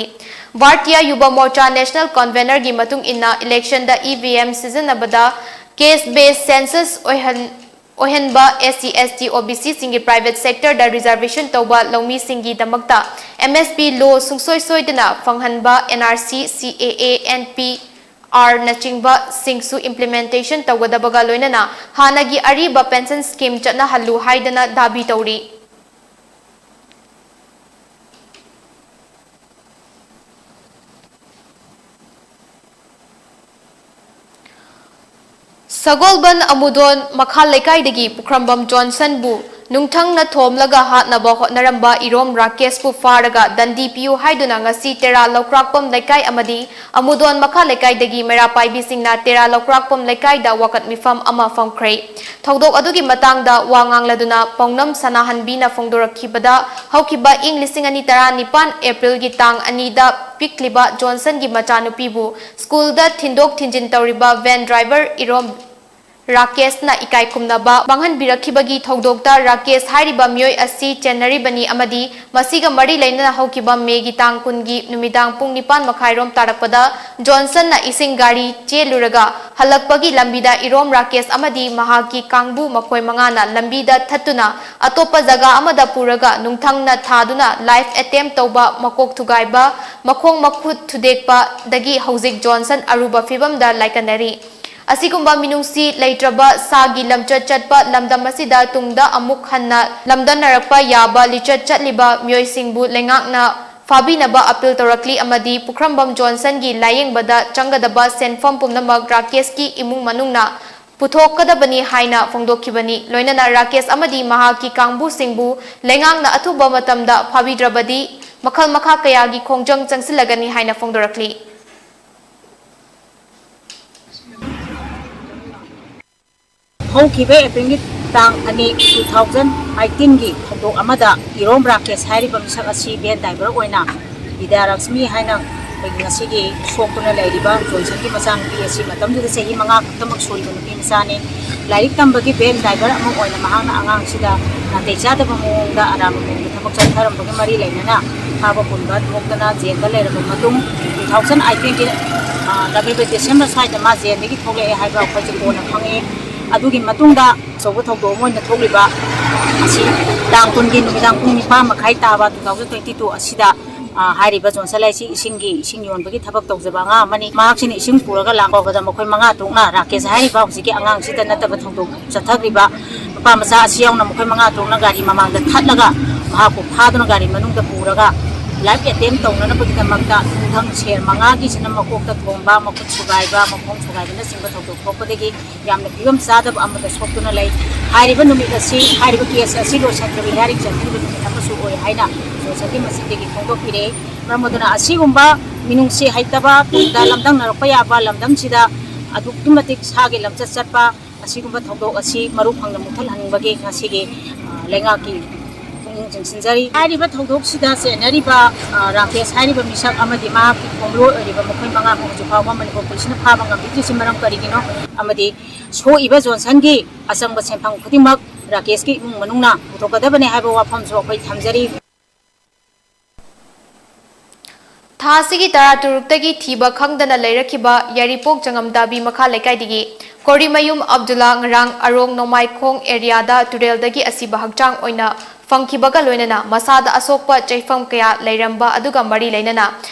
ꯚꯥꯔꯇꯤꯌꯥ ꯌꯨꯕ ꯃꯣꯔꯆꯥ national convener ꯒꯤ ꯃꯇꯨꯡ ꯏꯟꯅ, election ꯗ E V M ꯁꯤꯖꯤꯟꯅꯕꯗ caste based census ꯑꯣꯏꯍꯟ-, ꯑꯣꯏꯍꯟꯕ, S C, S T, O B C ꯁꯤꯡꯒꯤ private sector ꯗ reservation ꯇꯧꯕ ꯂꯧꯃꯤꯁꯤꯡꯒꯤꯗꯃꯛꯇ M S P law ꯁꯨꯡꯁꯣꯏ ꯁꯣꯏꯗꯅ ꯐꯪꯍꯟꯕ, N R C, C A A, N P R ꯅꯆꯤꯡꯕꯁꯤꯡꯁꯨ implementation ꯇꯧꯒꯗꯕꯒ ꯂꯣꯏꯅꯅ ꯍꯥꯟꯅꯒꯤ ꯑꯔꯤꯕ pension scheme ꯆꯠꯅꯍꯜꯂꯨ ꯍꯥꯏꯗꯅ ꯗꯥꯕꯤ ꯇꯧꯔꯤ꯫ ꯁꯒꯣꯜꯕꯟ ꯑꯃꯨꯗꯣꯟ ꯃꯈꯥ ꯂꯩꯀꯥꯏꯗꯒꯤ ꯄꯨꯈ꯭ꯔꯝꯕꯝ ꯖꯣꯟꯁꯟꯕꯨ ꯅꯨꯡꯊꯪꯅ ꯊꯣꯝꯂꯒ ꯍꯥꯠꯅꯕ ꯍꯣꯠꯅꯔꯝꯕ ꯏꯔꯣꯝ ꯔꯥꯀꯦꯁꯄꯨ ꯐꯥꯔꯒ ꯗꯟꯗꯤ ꯄꯤꯌꯨ ꯍꯥꯏꯗꯨꯅ ꯉꯁꯤ ꯇꯦꯔꯥ ꯂꯧꯀ꯭ꯔꯥꯛꯄꯝ ꯂꯩꯀꯥꯏ ꯑꯃꯗꯤ ꯑꯃꯨꯗꯣꯟ ꯃꯈꯥ ꯂꯩꯀꯥꯏꯗꯒꯤ ꯃꯩꯔꯥ ꯄꯥꯏꯕꯤꯁꯤꯡꯅ ꯇꯦꯔꯥ ꯂꯧꯀ꯭ꯔꯥꯛꯄꯝ ꯂꯩꯀꯥꯏꯗ ꯋꯥꯀꯠ ꯃꯤꯐꯝ ꯑꯃ ꯐꯝꯈ꯭ꯔꯦ꯫ ꯊꯧꯗꯣꯛ ꯑꯗꯨꯒꯤ ꯃꯇꯥꯡꯗ ꯋꯥ ꯉꯥꯡꯂꯗꯨꯅ ꯄꯥꯎꯅꯝ ꯁꯅꯥꯍꯟꯕꯤꯅ ꯐꯣꯡꯗꯣꯔꯛꯈꯤꯕꯗ, ꯍꯧꯈꯤꯕ ꯏꯪ ꯂꯤꯁꯤꯡ ꯑꯅꯤ ꯇꯔꯥꯅꯤꯄꯥꯟ ꯑꯦꯄ꯭ꯔꯤꯜꯒꯤ ꯇꯥꯡ ꯑꯅꯤꯗ ꯄꯤꯛꯂꯤꯕ ꯖꯣꯟꯁꯟꯒꯤ ꯃꯆꯥꯅꯨꯄꯤꯕꯨ ꯁ꯭ꯀꯨꯜꯗ ꯊꯤꯟꯗꯣꯛ ꯊꯤꯟꯖꯤꯟ ꯇꯧꯔꯤꯕ ꯚꯦꯟ ꯗ꯭ꯔꯥꯏꯚꯔ ꯏꯔꯣꯝ ꯔꯥꯀꯦꯁꯅ ꯏꯀꯥꯏ ꯈꯨꯝꯅꯕ ꯃꯥꯡꯍꯟꯕꯤꯔꯛꯈꯤꯕꯒꯤ ꯊꯧꯗꯣꯛꯇ ꯔꯥꯀꯦꯁ ꯍꯥꯏꯔꯤꯕ ꯃꯤꯑꯣꯏ ꯑꯁꯤ ꯆꯦꯟꯅꯔꯤꯕꯅꯤ ꯑꯃꯗꯤ ꯃꯁꯤꯒ ꯃꯔꯤ ꯂꯩꯅꯅ ꯍꯧꯈꯤꯕ ꯃꯦꯒꯤ ꯇꯥꯡ ꯀꯨꯟꯒꯤ ꯅꯨꯃꯤꯗꯥꯡ ꯄꯨꯡ ꯅꯤꯄꯥꯟ ꯃꯈꯥꯏꯔꯣꯝ ꯇꯥꯔꯛꯄꯗ ꯖꯣꯟꯁꯟꯅ ꯏꯁꯤꯡ ꯒꯥꯔꯤ ꯆꯦꯜꯂꯨꯔꯒ ꯍꯜꯂꯛꯄꯒꯤ ꯂꯝꯕꯤꯗ ꯏꯔꯣꯝ ꯔꯥꯀꯦꯁ ꯑꯃꯗꯤ ꯃꯍꯥꯛꯀꯤ ꯀꯥꯡꯕꯨ ꯃꯈꯣꯏ ꯃꯉꯥꯅ ꯂꯝꯕꯤꯗ ꯊꯠꯇꯨꯅ ꯑꯇꯣꯞꯄ ꯖꯒꯥ ꯑꯃꯗ ꯄꯨꯔꯒ ꯅꯨꯡꯊꯪꯅ ꯊꯥꯗꯨꯅ ꯂꯥꯏꯐ ꯑꯦꯇꯦꯝꯞ ꯇꯧꯕ, ꯃꯀꯣꯛ ꯊꯨꯒꯥꯏꯕ, ꯃꯈꯣꯡ ꯃꯈꯨꯠ ꯊꯨꯗꯦꯛꯄꯗꯒꯤ ꯍꯧꯖꯤꯛ ꯖꯣꯟꯁꯟ ꯑꯔꯨꯕ ꯐꯤꯕꯝꯗ ꯂꯥꯏꯀꯠꯅꯔꯤ꯫ ꯑꯁꯤꯒꯨꯝꯕ ꯃꯤꯅꯨꯡꯁꯤ ꯂꯩꯇ꯭ꯔꯕ ꯁꯥꯒꯤ ꯂꯝꯆꯠ ꯆꯠꯄ ꯂꯝꯗꯝ ꯑꯁꯤꯗ ꯇꯨꯡꯗ ꯑꯃꯨꯛ ꯍꯟꯅ ꯂꯝꯗꯝꯅꯔꯛꯄ ꯌꯥꯕ ꯂꯤꯆꯠ ꯆꯠꯂꯤꯕ ꯃꯤꯑꯣꯏꯁꯤꯡꯕꯨ ꯂꯩꯉꯥꯛꯅ ꯐꯥꯕꯤꯅꯕ ꯑꯄꯤꯜ ꯇꯧꯔꯛꯂꯤ ꯑꯃꯗꯤ ꯄꯨꯈ꯭ꯔꯝꯕꯝ ꯖꯣꯟꯁꯟꯒꯤ ꯂꯥꯌꯦꯡꯕꯗ ꯆꯪꯒꯗꯕ ꯁꯦꯟꯐꯝ ꯄꯨꯝꯅꯃꯛ ꯔꯥꯀꯦꯁꯀꯤ ꯏꯃꯨꯡ ꯃꯅꯨꯡꯅ ꯄꯨꯊꯣꯛꯀꯗꯕꯅꯤ ꯍꯥꯏꯅ ꯐꯣꯡꯗꯣꯛꯈꯤꯕꯅꯤ꯫ ꯂꯣꯏꯅꯅ ꯔꯥꯀꯦꯁ ꯑꯃꯗꯤ ꯃꯍꯥꯛꯀꯤ ꯀꯥꯡꯕꯨꯁꯤꯡꯕꯨ ꯂꯩꯉꯥꯛꯅ ꯑꯊꯨꯕ ꯃꯇꯝꯗ ꯐꯥꯕꯤꯗ꯭ꯔꯕꯗꯤ ꯃꯈꯜ ꯃꯈꯥ ꯀꯌꯥꯒꯤ ꯈꯣꯡꯖꯪ ꯆꯪꯁꯤꯜꯂꯒꯅꯤ ꯍꯥꯏꯅ ꯐꯣꯡꯗꯣꯔꯛꯂꯤ꯫ ꯍꯧꯈꯤꯕ ꯑꯦꯄ꯭ꯔꯤꯜꯒꯤ ꯇꯥꯡ ꯑꯅꯤ, two thousand eighteenꯒꯤ ꯊꯧꯗꯣꯛ ꯑꯃꯗ ꯏꯔꯣꯝ ꯔꯥꯀꯦꯁ ꯍꯥꯏꯔꯤꯕ ꯃꯤꯁꯛ ꯑꯁꯤ ꯚꯦꯟ ꯗ꯭ꯔꯥꯏꯚꯔ ꯑꯣꯏꯅ ꯕꯤꯗ꯭ꯌꯥꯂꯛꯁꯃꯤ ꯍꯥꯏꯅ ꯑꯩꯈꯣꯏꯒꯤ ꯉꯁꯤꯒꯤ ꯁꯣꯛꯇꯨꯅ ꯂꯩꯔꯤꯕ ꯖꯣꯟꯁꯟꯒꯤ ꯃꯆꯥꯅꯨꯄꯤ ꯑꯁꯤ ꯃꯇꯝꯗꯨꯗ ꯆꯍꯤ ꯃꯉꯥ ꯈꯛꯇꯃꯛ ꯁꯨꯔꯤꯕ ꯅꯨꯄꯤ ꯃꯆꯥꯅꯤ꯫ ꯂꯥꯏꯔꯤꯛ ꯇꯝꯕꯒꯤ ꯚꯦꯟ ꯗ꯭ꯔꯥꯏꯚꯔ ꯑꯃ ꯑꯣꯏꯅ ꯃꯍꯥꯛꯅ ꯑꯉꯥꯡꯁꯤꯗ ꯅꯥꯇꯩ ꯆꯥꯗꯕ ꯃꯑꯣꯡꯗ ꯑꯔꯥꯟꯕ ꯃꯑꯣꯡꯗ ꯊꯕꯛ ꯆꯠꯊꯔꯝꯕꯒ ꯃꯔꯤ ꯂꯩꯅꯅ ꯐꯥꯕ ꯄꯨꯟꯕ ꯊꯣꯛꯇꯅ ꯖꯦꯜꯗ ꯂꯩꯔꯕ ꯃꯇꯨꯡ, two thousand eighteenꯒꯤ, ꯑ, ꯅꯕꯦꯝꯕꯔ ꯗꯤꯁꯦꯝꯕꯔ ꯁ꯭ꯋꯥꯏꯗ ꯃꯥ ꯖꯦꯜꯗꯒꯤ ꯊꯣꯛꯂꯛꯑꯦ ꯍꯥꯏꯕ ꯑꯩꯈꯣꯏꯁꯦ ꯀꯣꯟꯅ ꯈꯪꯉꯛꯑꯦ꯫ ꯑꯗꯨꯒꯤ ꯃꯇꯨꯡꯗ ꯑꯆꯧꯕ ꯊꯧꯗꯣꯛ ꯑꯃ ꯑꯣꯏꯅ ꯊꯣꯛꯂꯤꯕ ꯑꯁꯤ ꯇꯥꯡ ꯀꯨꯟꯒꯤ ꯅꯨꯃꯤꯗꯥꯡ ꯄꯨꯡ ꯅꯤꯄꯥꯟ ꯃꯈꯥꯏ ꯇꯥꯕ two thousand twenty two ꯑꯁꯤꯗ, ꯑ, ꯍꯥꯏꯔꯤꯕ ꯖꯣꯟꯁꯟ ꯍꯥꯏꯁꯤ ꯏꯁꯤꯡꯒꯤ, ꯏꯁꯤꯡ ꯌꯣꯟꯕꯒꯤ ꯊꯕꯛ ꯇꯧꯖꯕ ꯑꯉꯥꯡ ꯑꯃꯅꯤ꯫ ꯃꯍꯥꯛꯁꯤꯅ ꯏꯁꯤꯡ ꯄꯨꯔꯒ ꯂꯥꯛꯄꯗ ꯃꯈꯣꯏ ꯃꯉꯥ ꯇꯔꯨꯛꯅ ꯔꯥꯀꯦꯁ ꯍꯥꯏꯔꯤꯕ ꯍꯧꯖꯤꯛꯀꯤ ꯑꯉꯥꯡꯁꯤꯗ ꯅꯠꯇꯕ ꯊꯧꯗꯣꯛ ꯆꯠꯊꯈ꯭ꯔꯤꯕ ꯅꯨꯄꯥ ꯃꯆꯥ ꯑꯁꯤ ꯌꯥꯎꯅ ꯃꯈꯣꯏ ꯃꯉꯥ ꯇꯔꯨꯛꯅ ꯒꯥꯔꯤ ꯃꯃꯥꯡꯗ ꯊꯠꯂꯒ ꯃꯍꯥꯛꯄꯨ ꯐꯥꯗꯨꯅ ꯒꯥꯔꯤ ꯃꯅꯨꯡꯗ ꯄꯨꯔꯒ ꯂꯥꯏꯐ ꯑꯦꯇꯦꯝ ꯇꯧꯅꯅꯕꯒꯤꯗꯃꯛꯇ ꯅꯨꯡꯊꯪ ꯁꯦꯜ ꯃꯉꯥꯒꯤꯁꯤꯅ ꯃꯀꯣꯛꯇ ꯊꯣꯝꯕ, ꯃꯈꯨꯠ ꯁꯨꯒꯥꯏꯕ, ꯃꯈꯣꯡ ꯁꯨꯒꯥꯏꯕꯅꯆꯤꯡꯕ ꯊꯧꯗꯣꯛ ꯊꯣꯛꯄꯗꯒꯤ ꯌꯥꯝꯅ ꯐꯤꯕꯝ ꯆꯥꯗꯕ ꯑꯃꯗ ꯁꯣꯛꯇꯨꯅ ꯂꯩ꯫ ꯍꯥꯏꯔꯤꯕ ꯅꯨꯃꯤꯠ ꯑꯁꯤ, ꯍꯥꯏꯔꯤꯕ ꯀꯦꯁ ꯑꯁꯤ ꯂꯣꯏꯁꯤꯟꯗ꯭ꯔꯕ ꯏꯔꯥꯏꯔꯤꯛ ꯆꯠꯊꯔꯤꯕ ꯅꯨꯃꯤꯠ ꯑꯃꯁꯨ ꯑꯣꯏ ꯍꯥꯏꯅ ꯁꯣꯁꯥꯏꯇꯤ ꯃꯁꯤꯡꯗꯒꯤ ꯐꯣꯡꯗꯣꯛꯄꯤꯔꯦ꯫ ꯃꯔꯝ ꯑꯗꯨꯅ ꯑꯁꯤꯒꯨꯝꯕ ꯃꯤꯅꯨꯡꯁꯤ ꯍꯩꯇꯕ ꯇꯨꯡꯗ ꯂꯝꯗꯪꯅꯔꯛꯄ ꯌꯥꯕ ꯂꯝꯗꯝꯁꯤꯗ ꯑꯗꯨꯛꯀꯤ ꯃꯇꯤꯛ ꯁꯥꯒꯤ ꯂꯝꯆꯠ ꯆꯠꯄ ꯑꯁꯤꯒꯨꯝꯕ ꯊꯧꯗꯣꯛ ꯑꯁꯤ ꯃꯔꯨ ꯐꯪꯅ ꯃꯨꯊꯠꯍꯟꯅꯤꯡꯕꯒꯤ ꯉꯁꯤꯒꯤ, ꯑ, ꯂꯩꯉꯥꯛꯀꯤ ꯄꯨꯛꯅꯤꯡ ꯆꯤꯡꯁꯤꯟꯖꯔꯤ꯫ ꯍꯥꯏꯔꯤꯕ ꯊꯧꯗꯣꯛꯁꯤꯗ ꯆꯦꯟꯅꯔꯤꯕ, ꯑ, ꯔꯥꯀꯦꯁ ꯍꯥꯏꯔꯤꯕ ꯃꯤꯁꯛ ꯑꯃꯗꯤ ꯃꯍꯥꯛꯀꯤ ꯈꯣꯡꯂꯣꯏ ꯑꯣꯏꯔꯤꯕ ꯃꯈꯣꯏ ꯃꯉꯥ ꯐꯥꯎ ꯍꯧꯖꯤꯛ ꯐꯥꯎꯕ ꯃꯅꯤꯄꯨꯔ ꯄꯨꯂꯤꯁꯅ ꯐꯥꯕ ꯉꯝꯕꯤꯗ꯭ꯔꯤꯁꯤ ꯃꯔꯝ ꯀꯔꯤꯒꯤꯅꯣ? ꯑꯃꯗꯤ ꯁꯣꯛꯏꯕ ꯖꯣꯟꯁꯟꯒꯤ ꯑꯆꯪꯕ ꯁꯦꯟꯐꯝ ꯈꯨꯗꯤꯡꯃꯛ ꯔꯥꯀꯦꯁꯀꯤ ꯏꯃꯨꯡ ꯃꯅꯨꯡꯅ ꯄꯨꯊꯣꯛꯀꯗꯕꯅꯤ ꯍꯥꯏꯕ ꯋꯥꯐꯝꯁꯨ ꯑꯩꯈꯣꯏ ꯊꯝꯖꯔꯤ꯫ ꯊꯥ ꯑꯁꯤꯒꯤ ꯇꯔꯥꯇꯔꯨꯛꯇꯒꯤ ꯊꯤꯕ ꯈꯪꯗꯅ ꯂꯩꯔꯛꯈꯤꯕ ꯌꯥꯏꯔꯤꯄꯣꯛ ꯖꯉꯝꯇꯥꯕꯤ ꯃꯈꯥ ꯂꯩꯀꯥꯏꯗꯒꯤ ꯀꯣꯔꯤꯃꯌꯨꯝ ꯑꯕꯗꯨꯜꯂꯥ ꯉꯔꯥꯡ ꯑꯔꯣꯡ ꯅꯣꯡꯃꯥꯏꯈꯣꯡ ꯑꯦꯔꯤꯌꯥꯗ ꯇꯨꯔꯦꯜꯗꯒꯤ ꯑꯁꯤꯕ ꯍꯛꯆꯥꯡ ꯑꯣꯏꯅ ꯐꯪꯈꯤꯕꯒ ꯂꯣꯏꯅꯅ ꯃꯁꯥꯗ ꯑꯁꯣꯛꯄ ꯆꯩꯐꯝ ꯀꯌꯥ ꯂꯩꯔꯝꯕ ꯑꯗꯨꯒ ꯃꯔꯤ ꯂꯩꯅꯅ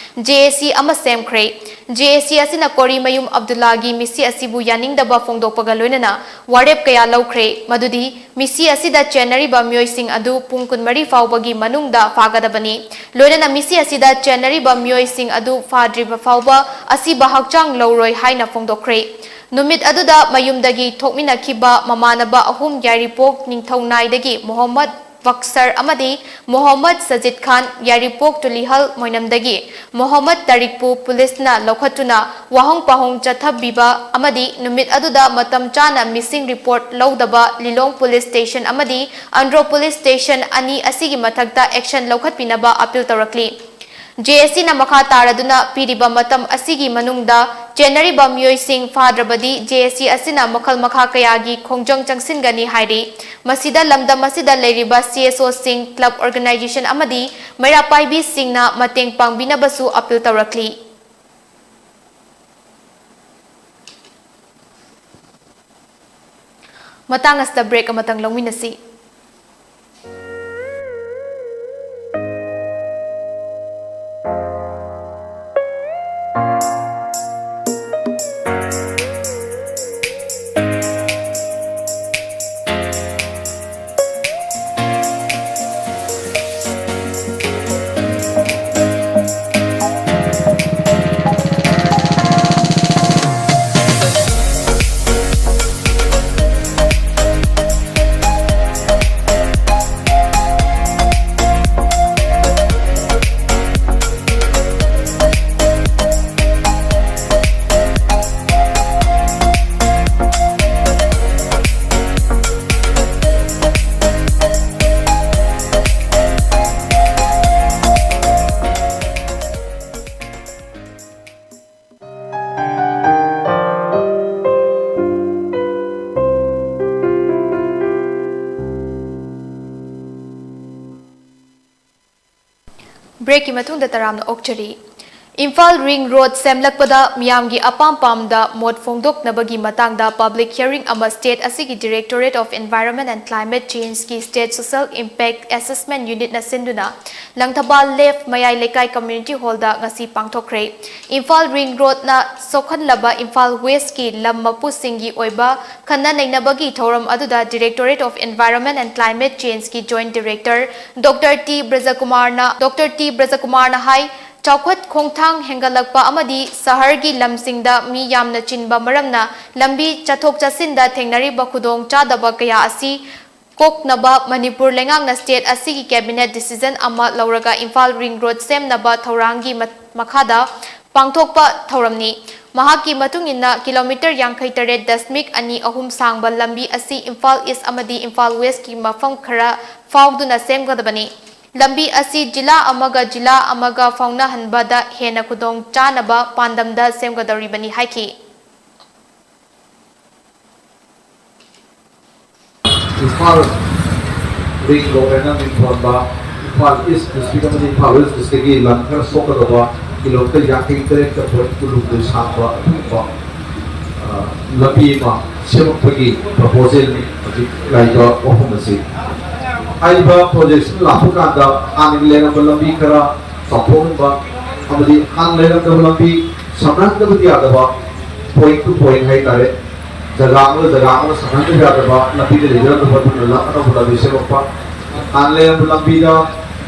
ꯖꯦ ꯑꯦ ꯁꯤ ꯑꯃ ꯁꯦꯝꯈ꯭ꯔꯦ꯫ ꯖꯦ ꯑꯦ ꯁꯤ ꯑꯁꯤꯅ ꯀꯣꯔꯤꯃꯌꯨꯝ ꯑꯕꯗꯨꯜꯂꯥꯒꯤ ꯃꯤꯁꯤ ꯑꯁꯤꯕꯨ ꯌꯥꯅꯤꯡꯗꯕ ꯐꯣꯡꯗꯣꯛꯄꯒ ꯂꯣꯏꯅꯅ ꯋꯥꯔꯦꯞ ꯀꯌꯥ ꯂꯧꯈ꯭ꯔꯦ, ꯃꯗꯨꯗꯤ ꯃꯤꯁꯤ ꯑꯁꯤꯗ ꯆꯦꯟꯅꯔꯤꯕ ꯃꯤꯑꯣꯏꯁꯤꯡ ꯑꯗꯨ ꯄꯨꯡ ꯀꯨꯟꯃꯔꯤ ꯐꯥꯎꯕꯒꯤ ꯃꯅꯨꯡꯗ ꯐꯥꯒꯗꯕꯅꯤ꯫ ꯂꯣꯏꯅꯅ ꯃꯤꯁꯤ ꯑꯁꯤꯗ ꯆꯦꯟꯅꯔꯤꯕ ꯃꯤꯑꯣꯏꯁꯤꯡ ꯑꯗꯨ ꯐꯥꯗ꯭ꯔꯤꯕ ꯐꯥꯎꯕ ꯑꯁꯤꯕ ꯍꯛꯆꯥꯡ ꯂꯧꯔꯣꯏ ꯍꯥꯏꯅ ꯐꯣꯡꯗꯣꯛꯈ꯭ꯔꯦ꯫ ꯅꯨꯃꯤꯠ ꯑꯗꯨꯗ ꯃꯌꯨꯝꯗꯒꯤ ꯊꯣꯛꯃꯤꯟꯅꯈꯤꯕ ꯃꯃꯥꯟꯅꯕ ꯑꯍꯨꯝ ꯌꯥꯏꯔꯤꯄꯣꯛ ꯅꯤꯡꯊꯧꯅꯥꯏꯗꯒꯤ ꯃꯣꯍꯝꯃꯗ ꯕꯛꯁꯔ ꯑꯃꯗꯤ ꯃꯣꯍꯝꯃꯗ ꯁꯖꯤꯗ ꯈꯥꯟ ꯌꯥꯏꯔꯤꯄꯣꯛ ꯇꯨꯂꯤꯍꯜ ꯃꯣꯏꯅꯝꯗꯒꯤ ꯃꯣꯍꯝꯃꯗ ꯇꯥꯔꯤꯛꯄꯨ ꯄꯨꯂꯤꯁꯅ ꯂꯧꯈꯠꯇꯨꯅ ꯋꯥꯍꯪ ꯄꯥꯎꯍꯪ ꯆꯠꯊꯕꯤꯕ ꯑꯃꯗꯤ ꯅꯨꯃꯤꯠ ꯑꯗꯨꯗ ꯃꯇꯝ ꯆꯥꯅ ꯃꯤꯁꯤꯡ ꯔꯤꯄꯣꯔꯠ ꯂꯧꯗꯕ ꯂꯤꯂꯣꯡ ꯄꯨꯂꯤꯁ ꯁ꯭ꯇꯦꯁꯟ ꯑꯃꯗꯤ ꯑꯟꯗ꯭ꯔꯣ ꯄꯨꯂꯤꯁ ꯁ꯭ꯇꯦꯁꯟ ꯑꯅꯤ ꯑꯁꯤꯒꯤ ꯃꯊꯛꯇ ꯑꯦꯛꯁꯟ ꯂꯧꯈꯠꯄꯤꯅꯕ ꯑꯄꯤꯜ ꯇꯧꯔꯛꯂꯤ꯫ ꯖꯦ ꯑꯦ ꯁꯤꯅ ꯃꯈꯥ ꯇꯥꯔꯗꯨꯅ ꯄꯤꯔꯤꯕ ꯃꯇꯝ ꯑꯁꯤꯒꯤ ꯃꯅꯨꯡꯗ ꯆꯦꯟꯅꯔꯤꯕ ꯃꯤꯑꯣꯏꯁꯤꯡ ꯐꯥꯗ꯭ꯔꯕꯗꯤ ꯖꯦ ꯑꯦ ꯁꯤ ꯑꯁꯤꯅ ꯃꯈꯜ ꯃꯈꯥ ꯀꯌꯥꯒꯤ ꯈꯣꯡꯖꯪ ꯆꯪꯁꯤꯟꯒꯅꯤ ꯍꯥꯏꯔꯤ꯫ ꯃꯁꯤꯗ ꯂꯝꯗꯝ ꯑꯁꯤꯗ ꯂꯩꯔꯤꯕ ꯁꯤ ꯑꯦꯁ ꯑꯣꯁꯤꯡ, ꯀ꯭ꯂꯕ ꯑꯣꯔꯒꯅꯥꯏꯖꯦꯁꯟ ꯑꯃꯗꯤ ꯃꯩꯔꯥ ꯄꯥꯏꯕꯤꯁꯤꯡꯅ ꯃꯇꯦꯡ ꯄꯥꯡꯕꯤꯅꯕꯁꯨ ꯑꯄꯤꯜ ꯇꯧꯔꯛꯂꯤ꯫ ꯃꯇꯥꯡ ꯑꯁꯤꯗ ꯕ꯭ꯔꯦꯛ ꯑꯃꯇꯪ ꯂꯧꯃꯤꯟꯅꯁꯤ꯫ ꯕ꯭ꯔꯦꯛꯀꯤ ꯃꯇꯨꯡꯗ ꯇꯔꯥꯝꯅ ꯑꯣꯛꯆꯔꯤ꯫ ꯏꯝꯐꯥꯜ ꯔꯤꯡ ꯔꯣꯗ ꯁꯦꯝꯂꯛꯄꯗ ꯃꯤꯌꯥꯝꯒꯤ ꯑꯄꯥꯝ ꯄꯥꯝꯗ ꯃꯣꯠ ꯐꯣꯡꯗꯣꯛꯅꯕꯒꯤ ꯃꯇꯥꯡꯗ ꯄꯕ꯭ꯂꯤꯛ ꯍꯤꯌꯔꯤꯡ ꯑꯃ ꯁ꯭ꯇꯦꯠ ꯑꯁꯤꯒꯤ Directorate of Environment and Climate Changeꯀꯤ State Social Impact Assessment Unitꯅ ꯁꯤꯟꯗꯨꯅ ꯂꯪꯊꯕꯥꯜ ꯂꯦꯐ ꯃꯌꯥꯏ ꯂꯩꯀꯥꯏ ꯀꯝꯃ꯭ꯌꯨꯅꯤꯇꯤ ꯍꯣꯜꯗ ꯉꯁꯤ ꯄꯥꯡꯊꯣꯛꯈ꯭ꯔꯦ꯫ ꯏꯝꯐꯥꯜ ꯔꯤꯡ ꯔꯣꯗꯅ ꯁꯣꯛꯍꯜꯂꯕ ꯏꯝꯐꯥꯜ ꯋꯦꯁꯀꯤ ꯂꯝ ꯃꯄꯨꯁꯤꯡꯒꯤ ꯑꯣꯏꯕ ꯈꯟꯅ ꯅꯩꯅꯕꯒꯤ ꯊꯧꯔꯝ ꯑꯗꯨꯗ Directorate of Environment and Climate Changeꯀꯤ Joint Director Doctor T ꯕ꯭ꯔꯖꯀꯨꯃꯥꯔꯅ, Doctor T ꯕ꯭ꯔꯖꯀꯨꯃꯥꯔꯅ ꯍꯥꯏ, ꯆꯥꯎꯈꯠ ꯈꯣꯡꯊꯥꯡ ꯍꯦꯟꯒꯠꯂꯛꯄ ꯑꯃꯗꯤ ꯁꯍꯔꯒꯤ ꯂꯝꯁꯤꯡꯗ ꯃꯤ ꯌꯥꯝꯅ ꯆꯤꯟꯕ ꯃꯔꯝꯅ ꯂꯝꯕꯤ ꯆꯠꯊꯣꯛ ꯆꯠꯁꯤꯟꯗ ꯊꯦꯡꯅꯔꯤꯕ ꯈꯨꯗꯣꯡ ꯆꯥꯗꯕ ꯀꯌꯥ ꯑꯁꯤ ꯀꯣꯛꯅꯕ ꯃꯅꯤꯄꯨꯔ ꯂꯩꯉꯥꯛꯅ ꯁ꯭ꯇꯦꯠ ꯑꯁꯤꯒꯤ ꯀꯦꯕꯤꯅꯦꯠ ꯗꯤꯁꯤꯖꯟ ꯑꯃ ꯂꯧꯔꯒ ꯏꯝꯐꯥꯜ ꯔꯤꯡ ꯔꯣꯗ ꯁꯦꯝꯅꯕ ꯊꯧꯔꯥꯡꯒꯤ ꯃ-, ꯃꯈꯥꯗ ꯄꯥꯡꯊꯣꯛꯄ ꯊꯧꯔꯝꯅꯤ꯫ ꯃꯍꯥꯛꯀꯤ ꯃꯇꯨꯡ ꯏꯟꯅ ꯀꯤꯂꯣꯃꯤꯇꯔ ꯌꯥꯡꯈꯩ ꯇꯔꯦꯠ ꯗꯁꯃꯤꯛ ꯑꯅꯤ ꯑꯍꯨꯝ ꯁꯥꯡꯕ ꯂꯝꯕꯤ ꯑꯁꯤ ꯏꯝꯐꯥꯜ ꯏꯁ ꯑꯃꯗꯤ ꯏꯝꯐꯥꯜ ꯋꯦꯁꯀꯤ ꯃꯐꯝ ꯈꯔ ꯐꯥꯎꯗꯨꯅ ꯁꯦꯝꯒꯗꯕꯅꯤ꯫ ꯂꯝꯕꯤ ꯑꯁꯤ ꯖꯤꯂꯥ ꯑꯃꯒ ꯖꯤꯂꯥ ꯑꯃꯒ ꯐꯥꯎꯅꯍꯟꯕꯗ ꯍꯦꯟꯅ ꯈꯨꯗꯣꯡ ꯆꯥꯅꯕ ꯄꯥꯟꯗꯝꯗ ꯁꯦꯝꯒꯗꯧꯔꯤꯕꯅꯤ ꯍꯥꯏꯈꯤ꯫ ꯏꯝꯐꯥꯜ ꯔꯤꯡ ꯔꯣꯗ ꯍꯥꯏꯅ ꯃꯤꯡ ꯊꯣꯟꯕ ꯏꯝꯐꯥꯜ ꯏꯁ ꯗꯤꯁꯇ꯭ꯔꯤꯛ ꯑꯃꯗꯤ ꯏꯝꯐꯥꯜ ꯋꯦꯁ ꯗꯤꯁꯇ꯭ꯔꯤꯛꯀꯤ ꯂꯝ ꯈꯔ ꯁꯣꯛꯀꯗꯕ ꯀꯤꯂꯣꯃꯤꯇꯔ ꯌꯥꯡꯈꯩ ꯇꯔꯦꯠꯀ ꯄꯣꯏꯟ ꯀꯨꯟꯍꯨꯝꯗꯣꯏ ꯁꯥꯡꯕ ꯑꯗꯨꯒꯨꯝꯕ, ꯑ, ꯂꯝꯕꯤ ꯑꯃ ꯁꯦꯝꯃꯛꯄꯒꯤ ꯄ꯭ꯔꯄꯣꯖꯦꯜꯅꯤ ꯍꯧꯖꯤꯛ ꯂꯥꯛꯏꯕ ꯋꯥꯐꯝ ꯑꯁꯤ꯫ ꯍꯥꯏꯔꯤꯕ ꯄ꯭ꯔꯣꯖꯦꯛꯁꯤꯅ ꯂꯥꯛꯄ ꯀꯥꯟꯗ ꯍꯥꯟꯅꯒꯤ ꯂꯩꯔꯝꯕ ꯂꯝꯕꯤ ꯈꯔ ꯆꯥꯎꯊꯣꯛꯍꯟꯕ ꯑꯃꯗꯤ ꯍꯥꯟꯅ ꯂꯩꯔꯝꯗꯕ ꯂꯝꯕꯤ ꯁꯝꯅꯍꯟꯗꯕꯗꯤ ꯌꯥꯗꯕ, ꯄꯣꯏꯟꯠ ꯇꯨ ꯄꯣꯏꯟꯠ ꯍꯥꯏꯇꯥꯔꯦ, ꯖꯒꯥ ꯑꯃꯒ ꯖꯒꯥ ꯑꯃꯒ ꯁꯝꯅꯍꯟꯗꯕ ꯌꯥꯗꯕ ꯂꯝꯕꯤꯗ ꯂꯩꯖꯔꯝꯗꯕ ꯑꯗꯨꯅ ꯂꯝ ꯑꯅꯧꯕ ꯂꯝꯕꯤ ꯁꯦꯝꯃꯛꯄ, ꯍꯥꯟꯅ ꯂꯩꯔꯝꯕ ꯂꯝꯕꯤꯗ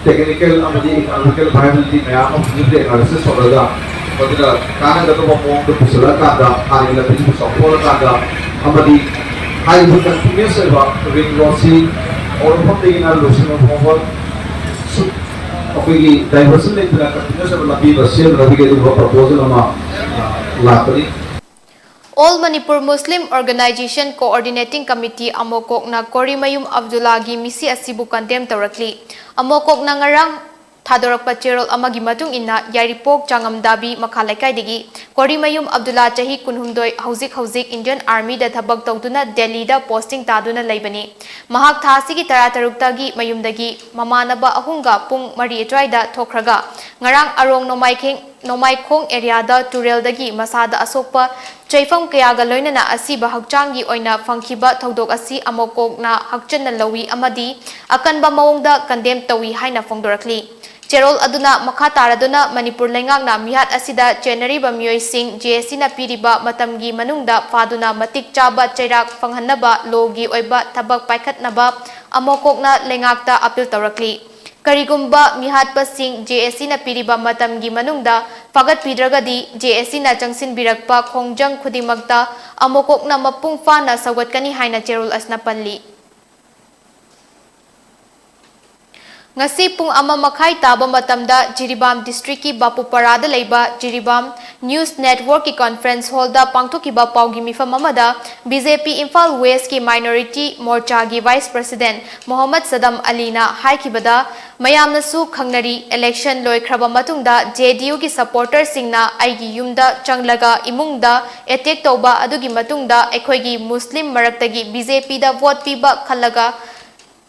ꯇꯦꯛꯅꯤꯀꯦꯜ ꯑꯃꯗꯤ ꯏꯀꯣꯅꯣꯃꯤꯀꯦꯜ ꯚꯥꯏꯕꯤꯂꯤꯇꯤ ꯃꯌꯥꯝ ꯑꯃ ꯐꯤꯖꯤꯕꯤꯂꯤꯇꯤ ꯑꯦꯅꯥꯂꯥꯏꯁꯤꯁ ꯇꯧꯔꯒ ꯃꯗꯨꯅ ꯀꯥꯟꯅꯒꯗꯕ ꯃꯑꯣꯡꯗ ꯄꯨꯁꯤꯜꯂꯀꯥꯟꯗ ꯍꯥꯟꯅꯒꯤ ꯂꯝꯕꯤꯗꯨꯕꯨ ꯆꯥꯎꯊꯣꯛꯍꯜꯂꯀꯥꯟꯗ ꯑꯃꯗꯤ ꯍꯥꯏꯔꯤꯕ ꯀꯟꯇꯤꯅ꯭ꯌꯨꯁ ꯑꯣꯏꯕ ꯔꯤꯡ ꯔꯣꯗꯁꯤ ꯍꯧꯔꯛꯐꯝꯗꯒꯤꯅ ꯂꯣꯏꯁꯤꯟꯕ ꯐꯥꯎꯕ ꯁꯨ-, ꯑꯩꯈꯣꯏꯒꯤ ꯗꯥꯏꯚꯔꯁꯟ ꯂꯩꯇꯅ ꯀꯟꯇꯤꯅ꯭ꯌꯨꯁ ꯑꯣꯏꯕ ꯂꯝꯕꯤ ꯑꯃ ꯁꯦꯝꯅꯕꯒꯤ ꯑꯗꯨꯒꯨꯝꯕ ꯄ꯭ꯔꯄꯣꯖꯦꯜ ꯑꯃ, ꯑ, ꯂꯥꯛꯄꯅꯤ꯫ All Manipur Muslim Organisation Coordinating Committee ꯑꯃꯣꯀꯣꯛꯅ ꯀꯣꯔꯤꯃꯌꯨꯝ ꯑꯕꯗꯨꯜꯂꯥꯒꯤ ꯃꯤꯁꯤ ꯑꯁꯤꯕꯨ ꯀꯟꯗꯦꯝ ꯇꯧꯔꯛꯂꯤ꯫ ꯑꯃꯣꯀꯣꯛꯅ ꯉꯔꯥꯡ ꯊꯥꯗꯣꯔꯛꯄ ꯆꯦꯔꯣꯜ ꯑꯃꯒꯤ ꯃꯇꯨꯡ ꯏꯟꯅ, ꯌꯥꯏꯔꯤꯄꯣꯛ ꯆꯥꯉꯝꯗꯥꯕꯤ ꯃꯈꯥ ꯂꯩꯀꯥꯏꯗꯒꯤ ꯀꯣꯔꯤꯃꯌꯨꯝ ꯑꯕꯗꯨꯜꯂꯥ, ꯆꯍꯤ ꯀꯨꯟꯍꯨꯝꯗꯣꯏ, ꯍꯧꯖꯤꯛ ꯍꯧꯖꯤꯛ Indian Army ꯗ ꯊꯕꯛ ꯇꯧꯗꯨꯅ ꯗꯦꯜꯂꯤꯗ posting ꯇꯥꯗꯨꯅ ꯂꯩꯕꯅꯤ꯫ ꯃꯍꯥꯛ ꯊꯥ ꯑꯁꯤꯒꯤ ꯇꯔꯥꯇꯔꯨꯛꯇꯒꯤ ꯃꯌꯨꯝꯗꯒꯤ ꯃꯃꯥꯟꯅꯕ ꯑꯍꯨꯝꯒ ꯄꯨꯡ ꯃꯔꯤ ꯑꯗꯨꯋꯥꯏꯗ ꯊꯣꯛꯈ꯭ꯔꯒ, ꯉꯔꯥꯡ ꯑꯔꯣꯡ ꯅꯣꯡꯃꯥꯏꯈꯦꯡ, ꯅꯣꯡꯃꯥꯏꯈꯣꯡ area ꯗ ꯇꯨꯔꯦꯜꯗꯒꯤ ꯃꯁꯥꯗ ꯑꯁꯣꯛꯄ ꯆꯩꯐꯝ ꯀꯌꯥꯒ ꯂꯣꯏꯅꯅ ꯑꯁꯤꯕ ꯍꯛꯆꯥꯡꯒꯤ ꯑꯣꯏꯅ ꯐꯪꯈꯤꯕ ꯊꯧꯗꯣꯛ ꯑꯁꯤ ꯑꯃꯨꯛ ꯀꯣꯛꯅ ꯍꯛꯆꯟꯅ ꯂꯧꯏ ꯑꯃꯗꯤ ꯑꯀꯟꯕ ꯃꯑꯣꯡꯗ condemn ꯇꯧꯏ ꯍꯥꯏꯅ ꯐꯣꯡꯗꯣꯔꯛꯂꯤ꯫ ꯆꯦꯔꯣꯜ ꯑꯗꯨꯅ ꯃꯈꯥ ꯇꯥꯔꯗꯨꯅ, ꯃꯅꯤꯄꯨꯔ ꯂꯩꯉꯥꯛꯅ ꯃꯤꯍꯥꯠ ꯑꯁꯤꯗ ꯆꯦꯟꯅꯔꯤꯕ ꯃꯤꯑꯣꯏꯁꯤꯡ J A C ꯅ ꯄꯤꯔꯤꯕ ꯃꯇꯝꯒꯤ ꯃꯅꯨꯡꯗ ꯐꯥꯗꯨꯅ ꯃꯇꯤꯛ ꯆꯥꯕ ꯆꯩꯔꯥꯛ ꯐꯪꯍꯟꯅꯕ law ꯒꯤ ꯑꯣꯏꯕ ꯊꯕꯛ ꯄꯥꯏꯈꯠꯅꯕ ꯑꯃꯨꯛ ꯀꯣꯛꯅ ꯂꯩꯉꯥꯛꯇ appeal ꯇꯧꯔꯛꯂꯤ꯫ ꯀꯔꯤꯒꯨꯝꯕ ꯃꯤꯍꯥꯠꯄꯁꯤꯡ J A C ꯅ ꯄꯤꯔꯤꯕ ꯃꯇꯝꯒꯤ ꯃꯅꯨꯡꯗ ꯐꯥꯒꯠꯄꯤꯗ꯭ꯔꯒꯗꯤ, J A C ꯅ ꯆꯪꯁꯤꯟꯕꯤꯔꯛꯄ ꯈꯣꯡꯖꯪ ꯈꯨꯗꯤꯡꯃꯛꯇ ꯑꯃꯨꯛ ꯀꯣꯛꯅ ꯃꯄꯨꯡ ꯐꯥꯅ ꯁꯧꯒꯠꯀꯅꯤ ꯍꯥꯏꯅ ꯆꯦꯔꯣꯜ ꯑꯁꯤꯅ ꯄꯜꯂꯤ꯫ ꯉꯁꯤ ꯄꯨꯡ ꯑꯃ ꯃꯈꯥꯏ ꯇꯥꯕ ꯃꯇꯝꯗ ꯖꯤꯔꯤꯕꯥꯝ district ꯀꯤ ꯕꯥꯄꯨꯄꯥꯔꯥꯗ ꯂꯩꯕ ꯖꯤꯔꯤꯕꯥꯝ News Network ꯀꯤ conference hall ꯗ ꯄꯥꯡꯊꯣꯛꯈꯤꯕ ꯄꯥꯎꯒꯤ ꯃꯤꯐꯝ ꯑꯃꯗ B J P Imphal West ꯀꯤ minority ꯃꯣꯔꯆꯥꯒꯤ vice president ꯃꯣꯍꯝꯃꯗ ꯁꯗꯝ ꯑꯂꯤꯅ ꯍꯥꯏꯈꯤꯕꯗ, ꯃꯌꯥꯝꯅꯁꯨ ꯈꯪꯅꯔꯤ, election ꯂꯣꯏꯈ꯭ꯔꯕ ꯃꯇꯨꯡꯗ J D U ꯒꯤ supporter ꯁꯤꯡꯅ ꯑꯩꯒꯤ ꯌꯨꯝꯗ ꯆꯪꯂꯒ ꯏꯃꯨꯡꯗ attack ꯇꯧꯕ, ꯑꯗꯨꯒꯤ ꯃꯇꯨꯡꯗ ꯑꯩꯈꯣꯏꯒꯤ ꯃꯨꯁꯂꯤꯝ ꯃꯔꯛꯇꯒꯤ B J P ꯗ vote ꯄꯤꯕ ꯈꯜꯂꯒ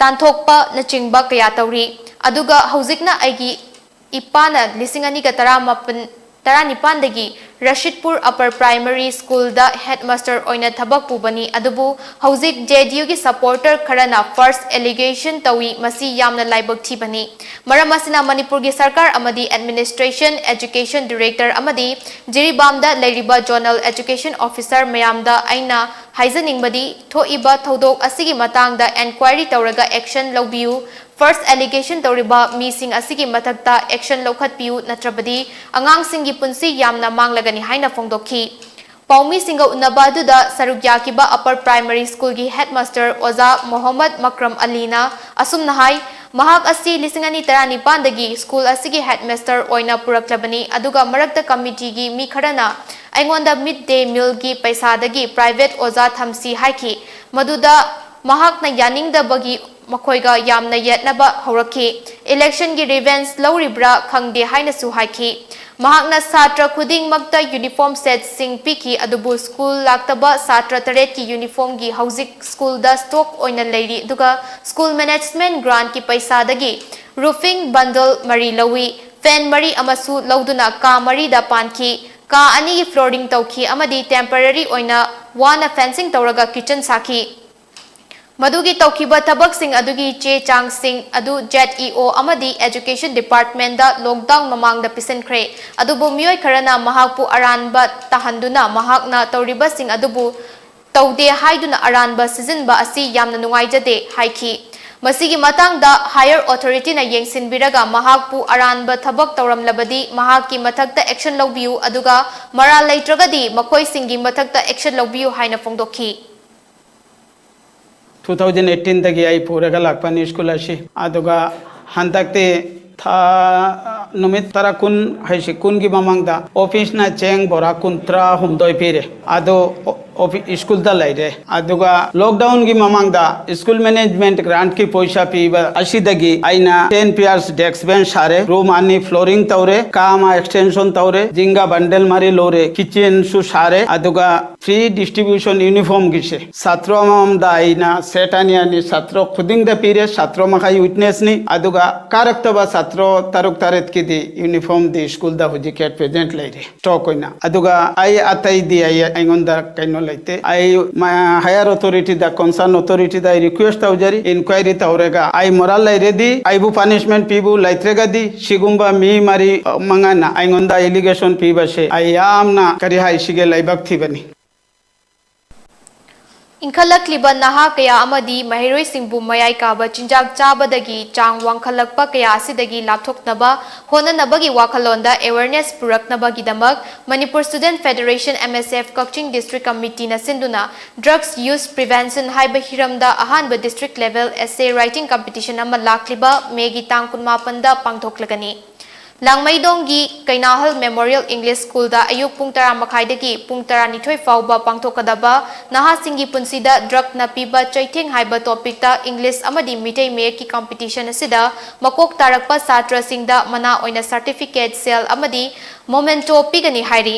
ꯇꯥꯟꯊꯣꯛꯄꯅꯆꯤꯡꯕ ꯀꯌꯥ ꯇꯧꯔꯤ꯫ ꯑꯗꯨꯒ ꯍꯧꯖꯤꯛꯅ ꯑꯩꯒꯤ ꯏꯄꯥꯅ ꯂꯤꯁꯤꯡ ꯑꯅꯤꯒ ꯇꯔꯥꯃꯥꯄꯟ, ꯇꯔꯥꯅꯤꯄꯥꯟꯗꯒꯤ ꯔꯁꯤꯗꯄꯨꯔ Upper Primary School ꯗ headmaster ꯑꯣꯏꯅ ꯊꯕꯛ ꯄꯨꯕꯅꯤ, ꯑꯗꯨꯕꯨ ꯍꯧꯖꯤꯛ J D U ꯒꯤ supporter ꯈꯔꯅ false allegation ꯇꯧꯏ, ꯃꯁꯤ ꯌꯥꯝꯅ ꯂꯥꯏꯕꯛ ꯊꯤꯕꯅꯤ꯫ ꯃꯔꯝ ꯑꯁꯤꯅ ꯃꯅꯤꯄꯨꯔꯒꯤ ꯁꯔꯀꯥꯔ ꯑꯃꯗꯤ administration, education director ꯑꯃꯗꯤ ꯖꯤꯔꯤꯕꯥꯝꯗ ꯂꯩꯔꯤꯕ zonal education officer ꯃꯌꯥꯝꯗ ꯑꯩꯅ ꯍꯥꯏꯖꯅꯤꯡꯕꯗꯤ, ꯊꯣꯛꯏꯕ ꯊꯧꯗꯣꯛ ꯑꯁꯤꯒꯤ ꯃꯇꯥꯡꯗ enquiry ꯇꯧꯔꯒ action ꯂꯧꯕꯤꯌꯨ꯫ False allegation ꯇꯧꯔꯤꯕ ꯃꯤꯁꯤꯡ ꯑꯁꯤꯒꯤ ꯃꯊꯛꯇ action ꯂꯧꯈꯠꯄꯤꯌꯨ, ꯅꯠꯇ꯭ꯔꯕꯗꯤ ꯑꯉꯥꯡꯁꯤꯡꯒꯤ ꯄꯨꯟꯁꯤ ꯌꯥꯝꯅ ꯃꯥꯡꯂꯒꯅꯤ ꯍꯥꯏꯅ ꯐꯣꯡꯗꯣꯛꯈꯤ꯫ ꯄꯥꯎꯃꯤꯁꯤꯡꯒ ꯎꯅꯕ ꯑꯗꯨꯗ ꯁꯔꯨꯛ ꯌꯥꯈꯤꯕ Upper Primary School ꯒꯤ headmaster ꯑꯣꯖꯥ ꯃꯣꯍꯝꯃꯗ ꯃꯀ꯭ꯔꯝ ꯑꯂꯤꯅ ꯑꯁꯨꯝꯅ ꯍꯥꯏ, ꯃꯍꯥꯛ ꯑꯁꯤ ꯂꯤꯁꯤꯡ ꯑꯅꯤ ꯇꯔꯥꯅꯤꯄꯥꯟꯗꯒꯤ school ꯑꯁꯤꯒꯤ headmaster ꯑꯣꯏꯅ ꯄꯨꯔꯛꯂꯕꯅꯤ, ꯑꯗꯨꯒ ꯃꯔꯛꯇ committee ꯒꯤ ꯃꯤ ꯈꯔꯅ ꯑꯩꯉꯣꯟꯗ mid day meal ꯒꯤ ꯄꯩꯁꯥꯗꯒꯤ private ꯑꯣꯖꯥ ꯊꯝꯁꯤ ꯍꯥꯏꯈꯤ꯫ ꯃꯗꯨꯗ ꯃꯍꯥꯛꯅ ꯌꯥꯅꯤꯡꯗꯕꯒꯤ ꯃꯈꯣꯏꯒ ꯌꯥꯝꯅ ꯌꯦꯠꯅꯕ ꯍꯧꯔꯛꯈꯤ꯫ ꯏꯂꯦꯛꯁꯟꯒꯤ ꯔꯤꯚꯦꯟꯖ ꯂꯧꯔꯤꯕ꯭ꯔꯥ ꯈꯪꯗꯦ ꯍꯥꯏꯅꯁꯨ ꯍꯥꯏꯈꯤ꯫ ꯃꯍꯥꯛꯅ ꯁꯥꯇ꯭ꯔ ꯈꯨꯗꯤꯡꯃꯛꯇ ꯌꯨꯅꯤꯐꯣꯔꯝ ꯁꯦꯠꯁꯤꯡ ꯄꯤꯈꯤ, ꯑꯗꯨꯕꯨ ꯁ꯭ꯀꯨꯜ ꯂꯥꯛꯇꯕ ꯁꯥꯇ꯭ꯔ ꯇꯔꯦꯠꯀꯤ ꯌꯨꯅꯤꯐꯣꯔꯝꯒꯤ ꯍꯧꯖꯤꯛ ꯁ꯭ꯀꯨꯜꯗ ꯁ꯭ꯇꯣꯛ ꯑꯣꯏꯅ ꯂꯩꯔꯤ, ꯑꯗꯨꯒ ꯁ꯭ꯀꯨꯜ ꯃꯦꯅꯦꯖꯃꯦꯟꯠ ꯒ꯭ꯔꯥꯟꯠꯀꯤ ꯄꯩꯁꯥꯗꯒꯤ ꯔꯨꯐꯤꯡ ꯕꯟꯗꯜ ꯃꯔꯤ ꯂꯧꯏ, ꯐꯦꯟ ꯃꯔꯤ ꯑꯃꯁꯨ ꯂꯧꯗꯨꯅ ꯀꯥ ꯃꯔꯤꯗ ꯄꯥꯟꯈꯤ꯫ ꯀꯥ ꯑꯅꯤꯒꯤ ꯐ꯭ꯂꯣꯔꯤꯡ ꯇꯧꯈꯤ ꯑꯃꯗꯤ ꯇꯦꯝꯄꯔꯔꯤ ꯑꯣꯏꯅ ꯋꯥꯜꯅ ꯐꯦꯟꯁꯤꯡ ꯇꯧꯔꯒ ꯀꯤꯆꯟ ꯁꯥꯈꯤ꯫ ꯃꯗꯨꯒꯤ ꯇꯧꯈꯤꯕ ꯊꯕꯛꯁꯤꯡ ꯑꯗꯨꯒꯤ ꯆꯦ ꯆꯥꯡꯁꯤꯡ ꯑꯗꯨ ꯖꯦꯠ ꯏ ꯑꯣ ꯑꯃꯗꯤ ꯑꯦꯖꯨꯀꯦꯁꯟ ꯗꯤꯄꯥꯔꯠꯃꯦꯟꯗ ꯂꯣꯛꯗꯥꯎꯟ ꯃꯃꯥꯡꯗ ꯄꯤꯁꯤꯟꯈ꯭ꯔꯦ꯫ ꯑꯗꯨꯕꯨ ꯃꯤꯑꯣꯏ ꯈꯔꯅ ꯃꯍꯥꯛꯄꯨ ꯑꯔꯥꯟꯕ ꯇꯥꯍꯟꯗꯨꯅ ꯃꯍꯥꯛꯅ ꯇꯧꯔꯤꯕꯁꯤꯡ ꯑꯗꯨꯕꯨ ꯇꯧꯗꯦ ꯍꯥꯏꯗꯨꯅ ꯑꯔꯥꯟꯕ ꯁꯤꯖꯤꯟꯕ ꯑꯁꯤ ꯌꯥꯝꯅ ꯅꯨꯡꯉꯥꯏꯖꯗꯦ ꯍꯥꯏꯈꯤ꯫ ꯃꯁꯤꯒꯤ ꯃꯇꯥꯡꯗ ꯍꯥꯌꯔ ꯑꯣꯊꯣꯔꯤꯇꯤꯅ ꯌꯦꯡꯁꯤꯟꯕꯤꯔꯒ ꯃꯍꯥꯛꯄꯨ ꯑꯔꯥꯟꯕ ꯊꯕꯛ ꯇꯧꯔꯝꯂꯕꯗꯤ ꯃꯍꯥꯛꯀꯤ ꯃꯊꯛꯇ ꯑꯦꯛꯁꯟ ꯂꯧꯕꯤꯌꯨ, ꯑꯗꯨꯒ ꯃꯔꯥꯜ ꯂꯩꯇ꯭ꯔꯒꯗꯤ ꯃꯈꯣꯏꯁꯤꯡꯒꯤ ꯃꯊꯛꯇ ꯑꯦꯛꯁꯟ ꯂꯧꯕꯤꯌꯨ ꯍꯥꯏꯅ ꯐꯣꯡꯗꯣꯛꯈꯤ꯫ ꯇꯨ ꯊꯥꯎꯖꯟ ꯑꯩꯠꯇꯤꯟꯗꯒꯤ ꯑꯩ ꯄꯨꯔꯒ ꯂꯥꯛꯄꯅꯤ ꯁ꯭ꯀꯨꯜ ꯑꯁꯤ꯫ ꯑꯗꯨꯒ ꯍꯟꯗꯛꯇꯤ ꯊꯥ, ꯅꯨꯃꯤꯠ ꯇꯔꯥ ꯀꯨꯟ ꯍꯥꯏꯁꯤ ꯀꯨꯟꯒꯤ ꯃꯃꯥꯡꯗ ꯑꯣꯐꯤꯁꯅ ꯆꯦꯡ ꯕꯣꯔꯥ ꯀꯨꯟꯊ꯭ꯔꯥ ꯍꯨꯝꯗꯣꯏ ꯄꯤꯔꯦ꯫ ꯑꯗꯨ ꯑꯣ-, ꯑꯣꯐꯤ-, ꯁ꯭ꯀꯨꯜꯗ ꯂꯩꯔꯦ꯫ ꯑꯗꯨꯒ ꯂꯣꯛꯗꯥꯎꯟꯒꯤ ꯃꯃꯥꯡꯗ ꯁ꯭ꯀꯨꯜ ꯃꯦꯅꯦꯖꯃꯦꯟꯠ ꯒ꯭ꯔꯥꯟꯠꯀꯤ ꯄꯩꯁꯥ ꯄꯤꯕ ꯑꯁꯤꯗꯒꯤ ꯑꯩꯅ ten pairs desk bench ꯁꯥꯔꯦ, ꯔꯨꯝ ꯑꯅꯤ ꯐ꯭ꯂꯣꯔꯤꯡ ꯇꯧꯔꯦ, ꯀꯥ ꯑꯃ ꯑꯦꯛꯁꯇꯦꯟꯁꯟ ꯇꯧꯔꯦ, ꯖꯤꯡꯒꯥ ꯕꯟꯗꯜ ꯃꯔꯤ ꯂꯧꯔꯦ, ꯀꯤꯆꯟꯁꯨ ꯁꯥꯔꯦ꯫ ꯑꯗꯨꯒ free distribution uniformꯒꯤꯁꯦ ꯁꯥꯇ꯭ꯔ ꯑꯃꯃꯝꯗ ꯑꯩꯅ ꯁꯦꯠ ꯑꯅꯤ ꯑꯅꯤ ꯁꯥꯇ꯭ꯔ ꯈꯨꯗꯤꯡꯗ ꯄꯤꯔꯦ꯫ ꯁꯥꯇ꯭ꯔ ꯃꯈꯩ ꯋꯤꯠꯅꯦꯁꯅꯤ꯫ ꯑꯗꯨꯒ ꯀꯥꯔꯛꯇꯕ ꯁꯥꯇ꯭ꯔ ꯇꯔꯨꯛ ꯇꯔꯦꯠꯀꯤꯗꯤ ꯌꯨꯅꯤꯐꯣꯔꯝꯗꯤ ꯁ꯭ꯀꯨꯜꯗ ꯍꯧꯖꯤꯛ ꯑꯦꯠ ꯄ꯭ꯔꯦꯖꯦꯟꯠ ꯂꯩꯔꯦ ꯁ꯭ꯇꯣꯛ ꯑꯣꯏꯅ꯫ ꯑꯗꯨꯒ ꯑꯩ ꯑꯇꯩꯗꯤ ꯑꯩ, ꯑꯩꯉꯣꯟꯗ ꯀꯩꯅꯣ ꯂꯩꯇꯦ꯫ ꯑꯩ ꯃ-, ꯍꯥꯌꯔ ꯑꯣꯊꯣꯔꯤꯇꯤꯗ, ꯀꯟꯁꯔꯟ ꯑꯣꯊꯣꯔꯤꯇꯤꯗ ꯑꯩ ꯔꯤꯀ꯭ꯋꯦꯁ ꯇꯧꯖꯔꯤ, ꯏꯟꯀ꯭ꯋꯥꯏꯔꯤ ꯇꯧꯔꯒ ꯑꯩ ꯃꯣꯔꯥꯜ ꯂꯩꯔꯗꯤ, ꯑꯩꯕꯨ ꯄꯅꯤꯁꯃꯦꯟꯠ ꯄꯤꯕꯨ ꯂꯩꯇ꯭ꯔꯒꯗꯤ, ꯁꯤꯒꯨꯝꯕ ꯃꯤ ꯃꯔꯤ, ꯑ, ꯃꯉꯥꯅ ꯑꯩꯉꯣꯟꯗ ꯑꯦꯂꯤꯒꯦꯁꯟ ꯄꯤꯕꯁꯦ ꯑꯩ ꯌꯥꯝꯅ ꯀꯔꯤ ꯍꯥꯏꯁꯤꯒꯦ, ꯂꯥꯏꯕꯛ ꯊꯤꯕꯅꯤ꯫ ꯏꯟꯈꯠꯂꯛꯂꯤꯕ ꯅꯍꯥ ꯀꯌꯥ ꯑꯃꯗꯤ ꯃꯍꯩꯔꯣꯏꯁꯤꯡꯕꯨ ꯃꯌꯥꯏ ꯀꯥꯕ ꯆꯤꯟꯖꯥꯛ ꯆꯥꯕꯗꯒꯤ ꯆꯥꯡ ꯋꯥꯡꯈꯠꯂꯛꯄ ꯀꯌꯥ ꯑꯁꯤꯗꯒꯤ ꯂꯥꯞꯊꯣꯛꯅꯕ ꯍꯣꯠꯅꯅꯕꯒꯤ ꯋꯥꯈꯜꯂꯣꯟꯗ ꯑꯦꯋꯦꯔꯅꯦꯁ ꯄꯨꯔꯛꯅꯕꯒꯤꯗꯃꯛ Manipur Student Federation, M S F, Kakching District Committeeꯅ ꯁꯤꯟꯗꯨꯅ Drugs Use Prevention ꯍꯥꯏꯕ ꯍꯤꯔꯝꯗ ꯑꯍꯥꯟꯕ district level essay writing competition ꯑꯃ ꯂꯥꯛꯂꯤꯕ ꯃꯦꯒꯤ ꯇꯥꯡ ꯀꯨꯟꯃꯥꯄꯟꯗ ꯄꯥꯡꯊꯣꯛꯂꯒꯅꯤ꯫ ꯂꯥꯡꯃꯩꯗꯣꯡꯒꯤ ꯀꯩꯅꯥꯍꯜ Memorial English Schoolꯗ ꯑꯌꯨꯛ ꯄꯨꯡ ꯇꯔꯥ ꯃꯈꯥꯏꯗꯒꯤ ꯄꯨꯡ ꯇꯔꯥꯅꯤꯊꯣꯏ ꯐꯥꯎꯕ ꯄꯥꯡꯊꯣꯛꯀꯗꯕ ꯅꯍꯥꯁꯤꯡꯒꯤ ꯄꯨꯟꯁꯤꯗ drugꯅ ꯄꯤꯕ ꯆꯩꯊꯦꯡ ꯍꯥꯏꯕ topicꯇ English ꯑꯃꯗꯤ ꯃꯤꯇꯩ ꯃꯌꯦꯛꯀꯤ competition ꯑꯁꯤꯗ ꯃꯀꯣꯛ ꯇꯥꯔꯛꯄ ꯁꯥꯇ꯭ꯔꯁꯤꯡꯗ ꯃꯅꯥ ꯑꯣꯏꯅ certificate, shell ꯑꯃꯗꯤ memento ꯄꯤꯒꯅꯤ ꯍꯥꯏꯔꯤ꯫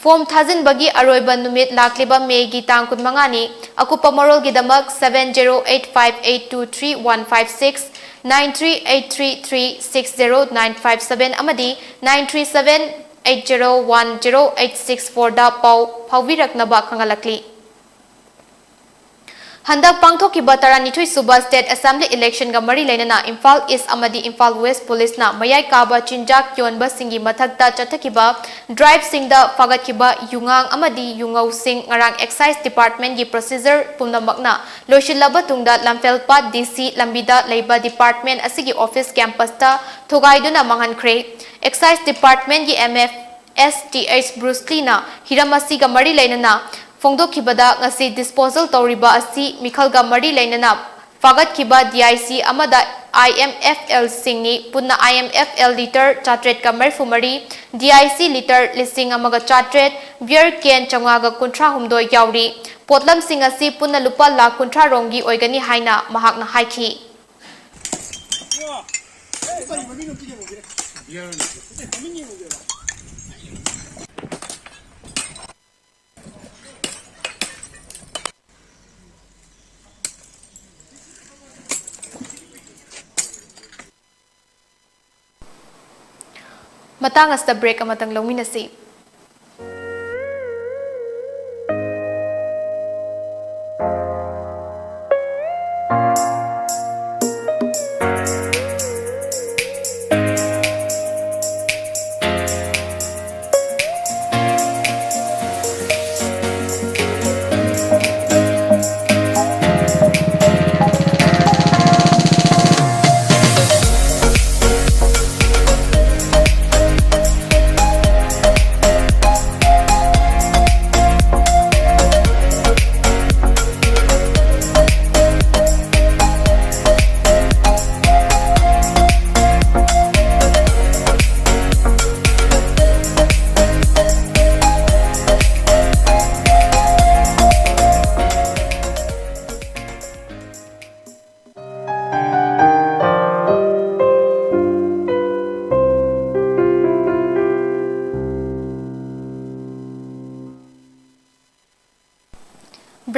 Form ꯊꯥꯖꯤꯟꯕꯒꯤ ꯑꯔꯣꯏꯕ ꯅꯨꯃꯤꯠ ꯂꯥꯛꯂꯤꯕ ꯃꯦꯒꯤ ꯇꯥꯡ ꯀꯨꯟꯃꯉꯥꯅꯤ꯫ ꯑꯀꯨꯞꯄ ꯃꯔꯣꯜꯒꯤꯗꯃꯛ seven zero eight five eight two three one five six, nine three eight three three six zero nine five seven ꯑꯃꯗꯤ nine three seven eight zero one zero eight six fourꯗ ꯄꯥꯎ ꯐꯥꯎꯕꯤꯔꯛꯅꯕ ꯈꯪꯍꯜꯂꯛꯂꯤ꯫ ꯍꯟꯗꯛ ꯄꯥꯡꯊꯣꯛꯈꯤꯕ ꯇꯔꯥꯅꯤꯊꯣꯏ ꯁꯨꯕ State Assembly electionꯒ ꯃꯔꯤ ꯂꯩꯅꯅ Imphal East ꯑꯃꯗꯤ Imphal West Policeꯅ ꯃꯌꯥꯏ ꯀꯥꯕ ꯆꯤꯟꯖꯥꯛ ꯌꯣꯟꯕꯁꯤꯡꯒꯤ ꯃꯊꯛꯇ ꯆꯠꯊꯈꯤꯕ driveꯁꯤꯡꯗ ꯐꯥꯒꯠꯈꯤꯕ ꯌꯨꯉꯥꯡ ꯑꯃꯗꯤ ꯌꯨꯉꯧꯁꯤꯡ ꯉꯔꯥꯡ Excise Departmentꯀꯤ procedure ꯄꯨꯝꯅꯃꯛꯅ ꯂꯣꯏꯁꯤꯜꯂꯕ ꯇꯨꯡꯗ ꯂꯝꯐꯦꯜꯄꯥꯠ DC ꯂꯝꯕꯤꯗ ꯂꯩꯕ department ꯑꯁꯤꯒꯤ office campusꯇ ꯊꯨꯒꯥꯏꯗꯨꯅ ꯃꯥꯡꯍꯟꯈ꯭ꯔꯦ꯫ Excise Departmentꯀꯤ MF STH Bruce Leeꯅ ꯍꯤꯔꯝ ꯑꯁꯤꯒ ꯃꯔꯤ ꯂꯩꯅꯅ ꯐꯣꯡꯗꯣꯛꯈꯤꯕꯗ, ꯉꯁꯤ disposal ꯇꯧꯔꯤꯕ ꯑꯁꯤ ꯃꯤꯈꯜꯒ ꯃꯔꯤ ꯂꯩꯅꯅ ꯐꯥꯒꯠꯈꯤꯕ DIC ꯑꯃꯗ IMFLꯁꯤꯡꯅꯤ꯫ ꯄꯨꯟꯅ IMFL litre ꯆꯥꯇ꯭ꯔꯦꯠꯀ ꯃꯔꯤꯐꯨ ꯃꯔꯤ, DIC litre ꯂꯤꯁꯤꯡ ꯑꯃꯒ ꯆꯥꯇ꯭ꯔꯦꯠ, beer can ꯆꯥꯝꯃꯉꯥꯒ ꯀꯨꯟꯊ꯭ꯔꯥ ꯍꯨꯝꯗꯣꯏ ꯌꯥꯎꯔꯤ꯫ ꯄꯣꯠꯂꯝꯁꯤꯡ ꯑꯁꯤ ꯄꯨꯟꯅ ꯂꯨꯄꯥ ꯂꯥꯈ ꯀꯨꯟꯊ꯭ꯔꯥ ꯔꯣꯝꯒꯤ ꯑꯣꯏꯒꯅꯤ ꯍꯥꯏꯅ ꯃꯍꯥꯛꯅ ꯍꯥꯏꯈꯤ꯫ ꯃꯇꯥꯡ ꯑꯁꯤꯗ break ꯑꯃꯇꯪ ꯂꯧꯃꯤꯟꯅꯁꯤ꯫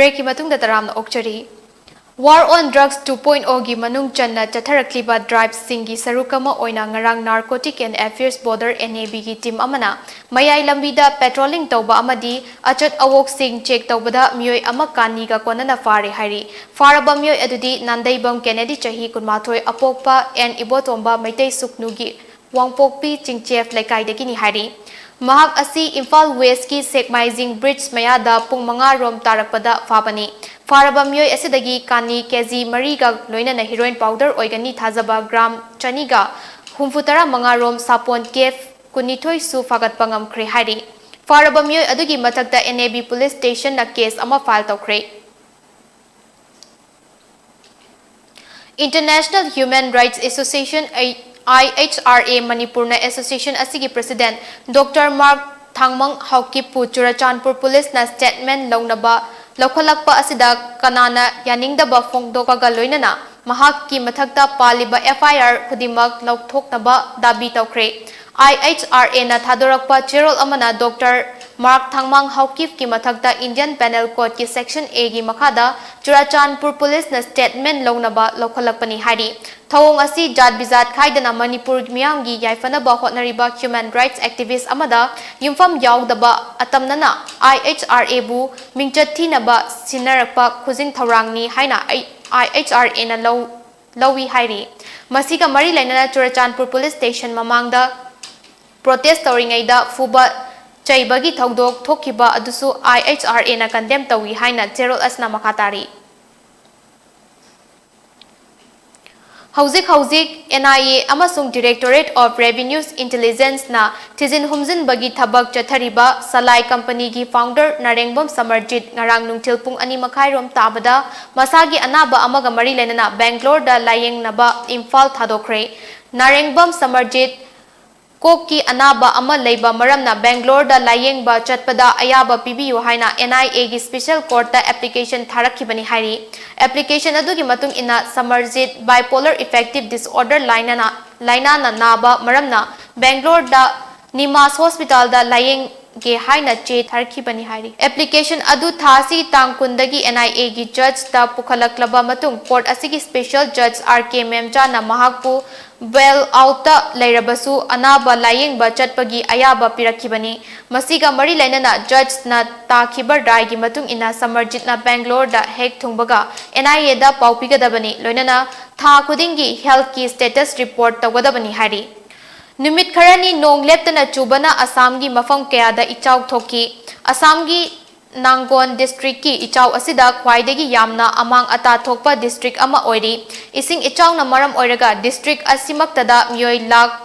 ꯕ꯭ꯔꯦꯛꯀꯤ ꯃꯇꯨꯡꯗ ꯇꯔꯥꯝꯅ ꯑꯣꯛꯆꯔꯤ꯫ War on Drugs two point O ꯒꯤ ꯃꯅꯨꯡ ꯆꯟꯅ ꯆꯠꯊꯔꯛꯂꯤꯕ ꯗ꯭ꯔꯥꯏꯚꯁꯤꯡꯒꯤ ꯁꯔꯨꯛ ꯑꯃ ꯑꯣꯏꯅ ꯉꯔꯥꯡ Narcotic and Affairs Border, N A B ꯒꯤ ꯇꯤꯝ ꯑꯃꯅ ꯃꯌꯥꯏ ꯂꯝꯕꯤꯗ ꯄꯦꯇ꯭ꯔꯣꯂꯤꯡ ꯇꯧꯕ ꯑꯃꯗꯤ ꯑꯆꯠ ꯑꯋꯣꯛꯁꯤꯡ ꯆꯦꯛ ꯇꯧꯕꯗ ꯃꯤꯑꯣꯏ ꯑꯃ ꯀꯥꯅꯤꯒ ꯀꯣꯟꯅꯅ ꯐꯥꯔꯦ ꯍꯥꯏꯔꯤ꯫ ꯐꯥꯔꯕ ꯃꯤꯑꯣꯏ ꯑꯗꯨꯗꯤ ꯅꯥꯟꯗꯩꯕꯝ ꯀꯦꯅꯦꯗꯤ, ꯆꯍꯤ ꯀꯨꯟꯃꯥꯊꯣꯏ, ꯑꯄꯣꯛꯄ ꯑꯦꯟ ꯏꯕꯣꯇꯣꯝꯕ ꯃꯩꯇꯩ ꯁꯨꯛꯅꯨꯒꯤ ꯋꯥꯡꯄꯣꯛꯄꯤ ꯆꯤꯡꯆꯦꯞ ꯂꯩꯀꯥꯏꯗꯒꯤꯅꯤ ꯍꯥꯏꯔꯤ꯫ ꯃꯍꯥꯛ ꯑꯁꯤ ꯏꯝꯐꯥꯜ ꯋꯦꯁꯀꯤ ꯁꯦꯛꯃꯥꯏꯖꯤꯡ ꯕ꯭ꯔꯤꯖ ꯃꯌꯥꯗ ꯄꯨꯡ ꯃꯉꯥ ꯔꯣꯝ ꯇꯥꯔꯛꯄꯗ ꯐꯥꯕꯅꯤ꯫ ꯐꯥꯔꯕ ꯃꯤꯑꯣꯏ ꯑꯁꯤꯗꯒꯤ ꯀꯥꯅꯤ ꯀꯦꯖꯤ ꯃꯔꯤꯒ ꯂꯣꯏꯅꯅ ꯍꯤꯔꯣꯏꯟ ꯄꯥꯎꯗꯔ ꯑꯣꯏꯒꯅꯤ ꯊꯥꯖꯕ ꯒ꯭ꯔꯥꯝ ꯆꯅꯤꯒ ꯍꯨꯝꯐꯨ ꯇꯔꯥ ꯃꯉꯥ ꯔꯣꯝ ꯁꯥꯄꯣꯟ ꯀꯦꯐ ꯀꯨꯟꯅꯤꯊꯣꯏꯁꯨ ꯐꯥꯒꯠꯄ ꯉꯝꯈ꯭ꯔꯦ ꯍꯥꯏꯔꯤ꯫ ꯐꯥꯔꯕ ꯃꯤꯑꯣꯏ ꯑꯗꯨꯒꯤ ꯃꯊꯛꯇ N A B ꯄꯨꯂꯤꯁ ꯁ꯭ꯇꯦꯁꯟꯅ ꯀꯦꯁ ꯑꯃ ꯐꯥꯏꯜ ꯇꯧꯈ꯭ꯔꯦ꯫ International Human Rights Association, I H R A, ꯃꯅꯤꯄꯨꯔꯅ ꯑꯦꯁꯣꯁꯤꯌꯦꯁꯟ ꯑꯁꯤꯒꯤ ꯄ꯭ꯔꯦꯁꯤꯗꯦꯟꯠ ꯗꯣꯛꯇꯔ ꯃꯥꯔꯛ ꯊꯥꯡꯃꯪ ꯍꯥꯎꯀꯤꯞꯄꯨ ꯆꯨꯔꯆꯥꯟꯄꯨꯔ ꯄꯨꯂꯤꯁꯅ ꯁ꯭ꯇꯦꯠꯃꯦꯟꯠ ꯂꯧꯅꯕ ꯂꯧꯈꯠꯂꯛꯄ ꯑꯁꯤꯗ ꯀꯅꯥꯅ ꯌꯥꯅꯤꯡꯗꯕ ꯐꯣꯡꯗꯣꯛꯄꯒ ꯂꯣꯏꯅꯅ ꯃꯍꯥꯛꯀꯤ ꯃꯊꯛꯇ ꯄꯥꯜꯂꯤꯕ F I R ꯈꯨꯗꯤꯡꯃꯛ ꯂꯧꯊꯣꯛꯅꯕ ꯗꯥꯕꯤ ꯇꯧꯈ꯭ꯔꯦ꯫ I H R A ꯅ ꯊꯥꯗꯣꯔꯛꯄ ꯆꯦꯔꯣꯜ ꯑꯃꯅ ꯗꯣꯛꯇꯔ ꯃꯥꯔꯛ ꯊꯥꯡꯃꯥꯡ ꯍꯥꯎꯀꯤꯞꯀꯤ ꯃꯊꯛꯇ Indian Penal Code ꯀꯤ Section A ꯒꯤ ꯃꯈꯥꯗ ꯆꯨꯔꯆꯥꯟꯄꯨꯔ ꯄꯨꯂꯤꯁꯅ ꯁ꯭ꯇꯦꯠꯃꯦꯟꯠ ꯂꯧꯅꯕ ꯂꯧꯈꯠꯂꯛꯄꯅꯤ ꯍꯥꯏꯔꯤ꯫ ꯊꯧꯑꯣꯡ ꯑꯁꯤ ꯖꯥꯠ ꯕꯤꯖꯥꯠ ꯈꯥꯏꯗꯅ ꯃꯅꯤꯄꯨꯔ ꯃꯤꯌꯥꯝꯒꯤ ꯌꯥꯏꯐꯅꯕ ꯍꯣꯠꯅꯔꯤꯕ human rights activist ꯑꯃꯗ ꯌꯨꯝꯐꯝ ꯌꯥꯎꯗꯕ ꯑꯇꯝꯅꯅ I H R A ꯕꯨ ꯃꯤꯡꯆꯠ ꯊꯤꯅꯕ ꯁꯤꯟꯅꯔꯛꯄ ꯈꯨꯖꯤꯡ ꯊꯧꯔꯥꯡꯅꯤ ꯍꯥꯏꯅ I H R A ꯅ ꯂꯧ-, ꯂꯧꯏ ꯍꯥꯏꯔꯤ꯫ ꯃꯁꯤꯒ ꯃꯔꯤ ꯂꯩꯅꯅ ꯆꯨꯔꯆꯥꯟꯄꯨꯔ ꯄꯨꯂꯤꯁ ꯁ꯭ꯇꯦꯁꯟ ꯃꯃꯥꯡꯗ ꯄ꯭ꯔꯣꯇꯦꯁ ꯇꯧꯔꯤꯉꯩꯗ ꯐꯨꯕ ꯆꯩꯕꯒꯤ ꯊꯧꯗꯣꯛ ꯊꯣꯛꯈꯤꯕ ꯑꯗꯨꯁꯨ I H R A ꯅ condemn ꯇꯧꯏ ꯍꯥꯏꯅ ꯆꯦꯔꯣꯜ ꯑꯁꯤꯅ ꯃꯈꯥ ꯇꯥꯔꯤ꯫ ꯍꯧꯖꯤꯛ ꯍꯧꯖꯤꯛ N I A ꯑꯃꯁꯨꯡ Directorate of Revenues Intelligence ꯅ ꯊꯤꯖꯤꯟ ꯍꯨꯝꯖꯤꯟꯕꯒꯤ ꯊꯕꯛ ꯆꯠꯊꯔꯤꯕ ꯁꯂꯥꯏ ꯀꯝꯄꯅꯤꯒꯤ founder ꯅꯥꯔꯦꯡꯕꯝ ꯁꯃꯔꯖꯤꯠ ꯉꯔꯥꯡ ꯅꯨꯡꯊꯤꯜ ꯄꯨꯡ ꯑꯅꯤ ꯃꯈꯥꯏ ꯔꯣꯝ ꯇꯥꯕꯗ ꯃꯁꯥꯒꯤ ꯑꯅꯥꯕ ꯑꯃꯒ ꯃꯔꯤ ꯂꯩꯅꯅ ꯕꯦꯡꯒ꯭ꯂꯣꯔꯗ ꯂꯥꯌꯦꯡꯅꯕ ꯏꯝꯐꯥꯜ ꯊꯥꯗꯣꯛꯈ꯭ꯔꯦ꯫ ꯅꯥꯔꯦꯡꯕꯝ ꯁꯃꯔꯖꯤꯠ ꯀꯣꯛꯀꯤ ꯑꯅꯥꯕ ꯑꯃ ꯂꯩꯕ ꯃꯔꯝꯅ ꯕꯦꯡꯒ꯭ꯂꯣꯔꯗ ꯂꯥꯌꯦꯡꯕ ꯆꯠꯄꯗ ꯑꯌꯥꯕ ꯄꯤꯕꯤꯌꯨ ꯍꯥꯏꯅ N I A ꯒꯤ special court ꯇ application ꯊꯥꯔꯛꯈꯤꯕꯅꯤ ꯍꯥꯏꯔꯤ꯫ Application ꯑꯗꯨꯒꯤ ꯃꯇꯨꯡ ꯏꯟꯅ ꯁꯃꯔꯖꯤꯠ bipolar affective disorder ꯂꯥꯏꯅꯥꯅ, ꯂꯥꯏꯅꯥꯅ ꯅꯥꯕ ꯃꯔꯝꯅ ꯕꯦꯡꯒ꯭ꯂꯣꯔꯗ ꯅꯤꯃꯥꯁ ꯍꯣꯁꯄꯤꯇꯥꯜꯗ ꯂꯥꯌꯦꯡ ꯒꯦ ꯍꯥꯏꯅ ꯆꯦ ꯊꯥꯔꯛꯈꯤꯕꯅꯤ ꯍꯥꯏꯔꯤ꯫ ꯑꯦꯄ꯭ꯂꯤꯀꯦꯁꯟ ꯑꯗꯨ ꯊꯥ ꯑꯁꯤꯒꯤ ꯇꯥꯡ ꯀꯨꯟꯗꯒꯤ N I A ꯒꯤ ꯖꯖꯇ ꯄꯨꯈꯠꯂꯛꯂꯕ ꯃꯇꯨꯡ, ꯀꯣꯔꯠ ꯑꯁꯤꯒꯤ ꯁ꯭ꯄꯦꯁꯦꯜ ꯖꯖ R K ꯃꯦꯝꯆꯥꯅ ꯃꯍꯥꯛꯄꯨ ꯕꯦꯜ ꯑꯥꯎꯠꯇ ꯂꯩꯔꯕꯁꯨ ꯑꯅꯥꯕ ꯂꯥꯌꯦꯡꯕ ꯆꯠꯄꯒꯤ ꯑꯌꯥꯕ ꯄꯤꯔꯛꯈꯤꯕꯅꯤ꯫ ꯃꯁꯤꯒ ꯃꯔꯤ ꯂꯩꯅꯅ ꯖꯖꯅ ꯇꯥꯈꯤꯕ ꯔꯥꯏꯒꯤ ꯃꯇꯨꯡ ꯏꯟꯅ ꯁꯃꯔꯖꯤꯠꯅ ꯕꯦꯡꯒ꯭ꯂꯣꯔꯗ ꯍꯦꯛ ꯊꯨꯡꯕꯒ N I A ꯗ ꯄꯥꯎ ꯄꯤꯒꯗꯕꯅꯤ, ꯂꯣꯏꯅꯅ ꯊꯥ ꯈꯨꯗꯤꯡꯒꯤ ꯍꯦꯜꯊꯀꯤ ꯁ꯭ꯇꯦꯇꯁ ꯔꯤꯄꯣꯔꯠ ꯇꯧꯒꯗꯕꯅꯤ ꯍꯥꯏꯔꯤ꯫ ꯅꯨꯃꯤꯠ ꯈꯔꯅꯤ ꯅꯣꯡ ꯂꯦꯞꯇꯅ ꯆꯨꯕꯅ ꯑꯁꯥꯝꯒꯤ ꯃꯐꯝ ꯀꯌꯥꯗ ꯏꯆꯥꯎ ꯊꯣꯛꯈꯤ꯫ ꯑꯁꯥꯝꯒꯤ ꯅꯥꯡꯒꯣꯟ ꯗꯤꯁꯇ꯭ꯔꯤꯛꯀꯤ ꯏꯆꯥꯎ ꯑꯁꯤꯗ ꯈ꯭ꯋꯥꯏꯗꯒꯤ ꯌꯥꯝꯅ ꯑꯃꯥꯡ ꯑꯇꯥ ꯊꯣꯛꯄ ꯗꯤꯁꯇ꯭ꯔꯤꯛ ꯑꯃ ꯑꯣꯏꯔꯤ꯫ ꯏꯁꯤꯡ ꯏꯆꯥꯎꯅ ꯃꯔꯝ ꯑꯣꯏꯔꯒ ꯗꯤꯁꯇ꯭ꯔꯤꯛ ꯑꯁꯤꯃꯛꯇꯗ ꯃꯤꯑꯣꯏ ꯂꯥꯈ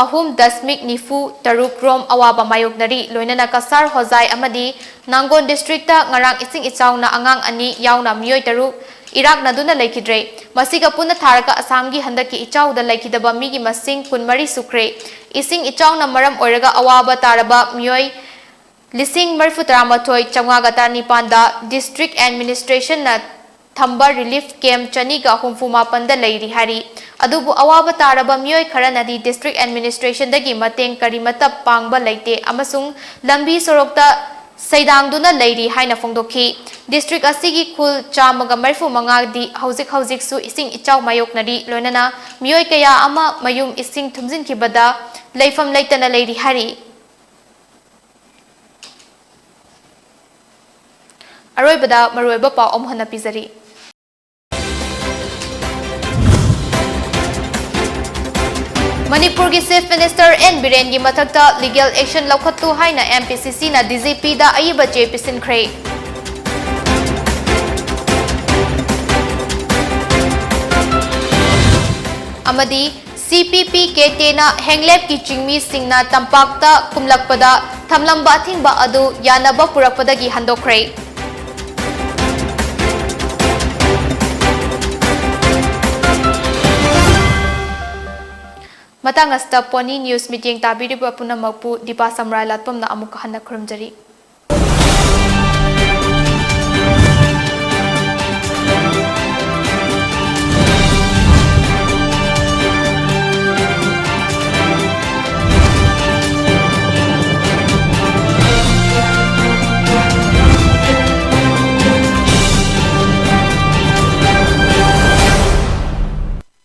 ꯑꯍꯨꯝ ꯗꯁꯃꯤꯛ ꯅꯤꯐꯨ ꯇꯔꯨꯛ ꯔꯣꯝ ꯑꯋꯥꯕ ꯃꯥꯌꯣꯛꯅꯔꯤ꯫ ꯂꯣꯏꯅꯅ ꯀꯁꯥꯔ ꯍꯣꯖꯥꯏ ꯑꯃꯗꯤ ꯅꯥꯡꯒꯣꯟ ꯗꯤꯁꯇ꯭ꯔꯤꯛꯇ ꯉꯔꯥꯡ ꯏꯁꯤꯡ ꯏꯆꯥꯎꯅ ꯑꯉꯥꯡ ꯑꯅꯤ ꯌꯥꯎꯅ ꯃꯤꯑꯣꯏ ꯇꯔꯨꯛ ꯏꯔꯥꯛꯅꯗꯨꯅ ꯂꯩꯈꯤꯗ꯭ꯔꯦ꯫ ꯃꯁꯤꯒ ꯄꯨꯟꯅ ꯊꯥꯔꯒ ꯑꯁꯥꯝꯒꯤ ꯍꯟꯗꯛꯀꯤ ꯏꯆꯥꯎꯗ ꯂꯩꯈꯤꯗꯕ ꯃꯤꯒꯤ ꯃꯁꯤꯡ ꯀꯨꯟꯃꯔꯤ ꯁꯨꯈ꯭ꯔꯦ꯫ ꯏꯁꯤꯡ ꯏꯆꯥꯎꯅ ꯃꯔꯝ ꯑꯣꯏꯔꯒ ꯑꯋꯥꯕ ꯇꯥꯔꯕ ꯃꯤꯑꯣꯏ ꯂꯤꯁꯤꯡ ꯃꯔꯤꯐꯨ ꯇꯔꯥꯃꯥꯊꯣꯏ ꯆꯥꯝꯃꯉꯥꯒ ꯇꯔꯥꯅꯤꯄꯥꯟꯗ ꯗꯤꯁꯇ꯭ꯔꯤꯛ ꯑꯦꯗꯃꯤꯅꯤꯁꯇ꯭ꯔꯦꯁꯟꯅ ꯊꯝꯕ ꯔꯤꯂꯤꯐ ꯀꯦꯝꯞ ꯆꯅꯤꯒ ꯍꯨꯝꯐꯨ ꯃꯥꯄꯟꯗ ꯂꯩꯔꯤ ꯍꯥꯏꯔꯤ꯫ ꯑꯗꯨꯕꯨ ꯑꯋꯥꯕ ꯇꯥꯔꯕ ꯃꯤꯑꯣꯏ ꯈꯔꯅꯗꯤ ꯗꯤꯁꯇ꯭ꯔꯤꯛ ꯑꯦꯗꯃꯤꯅꯤꯁꯇ꯭ꯔꯦꯁꯟꯗꯒꯤ ꯃꯇꯦꯡ ꯀꯔꯤꯃꯠꯇ ꯄꯥꯡꯕ ꯂꯩꯇꯦ ꯑꯃꯁꯨꯡ ꯂꯝꯕꯤ ꯁꯣꯔꯣꯛꯇ ꯁꯩꯗꯥꯡꯗꯨꯅ ꯂꯩꯔꯤ ꯍꯥꯏꯅ ꯐꯣꯡꯗꯣꯛꯈꯤ꯫ ꯗꯤꯁꯇ꯭ꯔꯤꯛ ꯑꯁꯤꯒꯤ ꯈꯨꯜ ꯆꯥꯝꯃꯒ ꯃꯔꯤꯐꯨ ꯃꯉꯥꯗꯤ ꯍꯧꯖꯤꯛ ꯍꯧꯖꯤꯛꯁꯨ ꯏꯁꯤꯡ ꯏꯆꯥꯎ ꯃꯥꯌꯣꯛꯅꯔꯤ, ꯂꯣꯏꯅꯅ ꯃꯤꯑꯣꯏ ꯀꯌꯥ ꯑꯃ ꯃꯌꯨꯝ ꯏꯁꯤꯡ ꯊꯨꯝꯖꯤꯟꯈꯤꯕꯗ ꯂꯩꯐꯝ ꯂꯩꯇꯅ ꯂꯩꯔꯤ ꯍꯥꯏꯔꯤ꯫ ꯑꯔꯣꯏꯕꯗ ꯃꯔꯨꯑꯣꯏꯕ ꯄꯥꯎ ꯑꯃꯨꯛ ꯍꯟꯅ ꯄꯤꯖꯔꯤ꯫ ꯃꯅꯤꯄꯨꯔꯒꯤ ꯆꯤꯐ ꯃꯤꯅꯤꯁꯇꯔ ꯑꯦꯟ ꯕꯤꯔꯦꯟꯒꯤ ꯃꯊꯛꯇ ꯂꯤꯒꯦꯜ ꯑꯦꯛꯁꯟ ꯂꯧꯈꯠꯂꯨ ꯍꯥꯏꯅ M P C Cꯅ D G Pꯗ ꯑꯏꯕ ꯆꯦ ꯄꯤꯁꯤꯟꯈ꯭ꯔꯦ꯫ ꯑꯃꯗꯤ C P P K Tꯅ ꯍꯦꯡꯂꯦꯞꯀꯤ ꯆꯤꯡꯃꯤꯁꯤꯡꯅ ꯇꯝꯄꯥꯛꯇ ꯀꯨꯝꯂꯛꯄꯗ ꯊꯝꯂꯝꯕ ꯑꯊꯤꯡꯕ ꯑꯗꯨ ꯌꯥꯅꯕ ꯄꯨꯔꯛꯄꯗꯒꯤ ꯍꯟꯗꯣꯛꯈ꯭ꯔꯦ꯫ ꯃꯇꯥꯡ ꯑꯁꯤꯗ Pony News ꯃꯤꯠꯌꯦꯡ ꯇꯥꯕꯤꯔꯤꯕ ꯄꯨꯝꯅꯃꯛꯄꯨ ꯗꯤꯄꯥ ꯁꯝꯔꯥꯏ ꯂꯥꯠꯄꯝꯅ ꯑꯃꯨꯛꯀ ꯍꯟꯅ ꯈꯨꯔꯨꯝꯖꯔꯤ꯫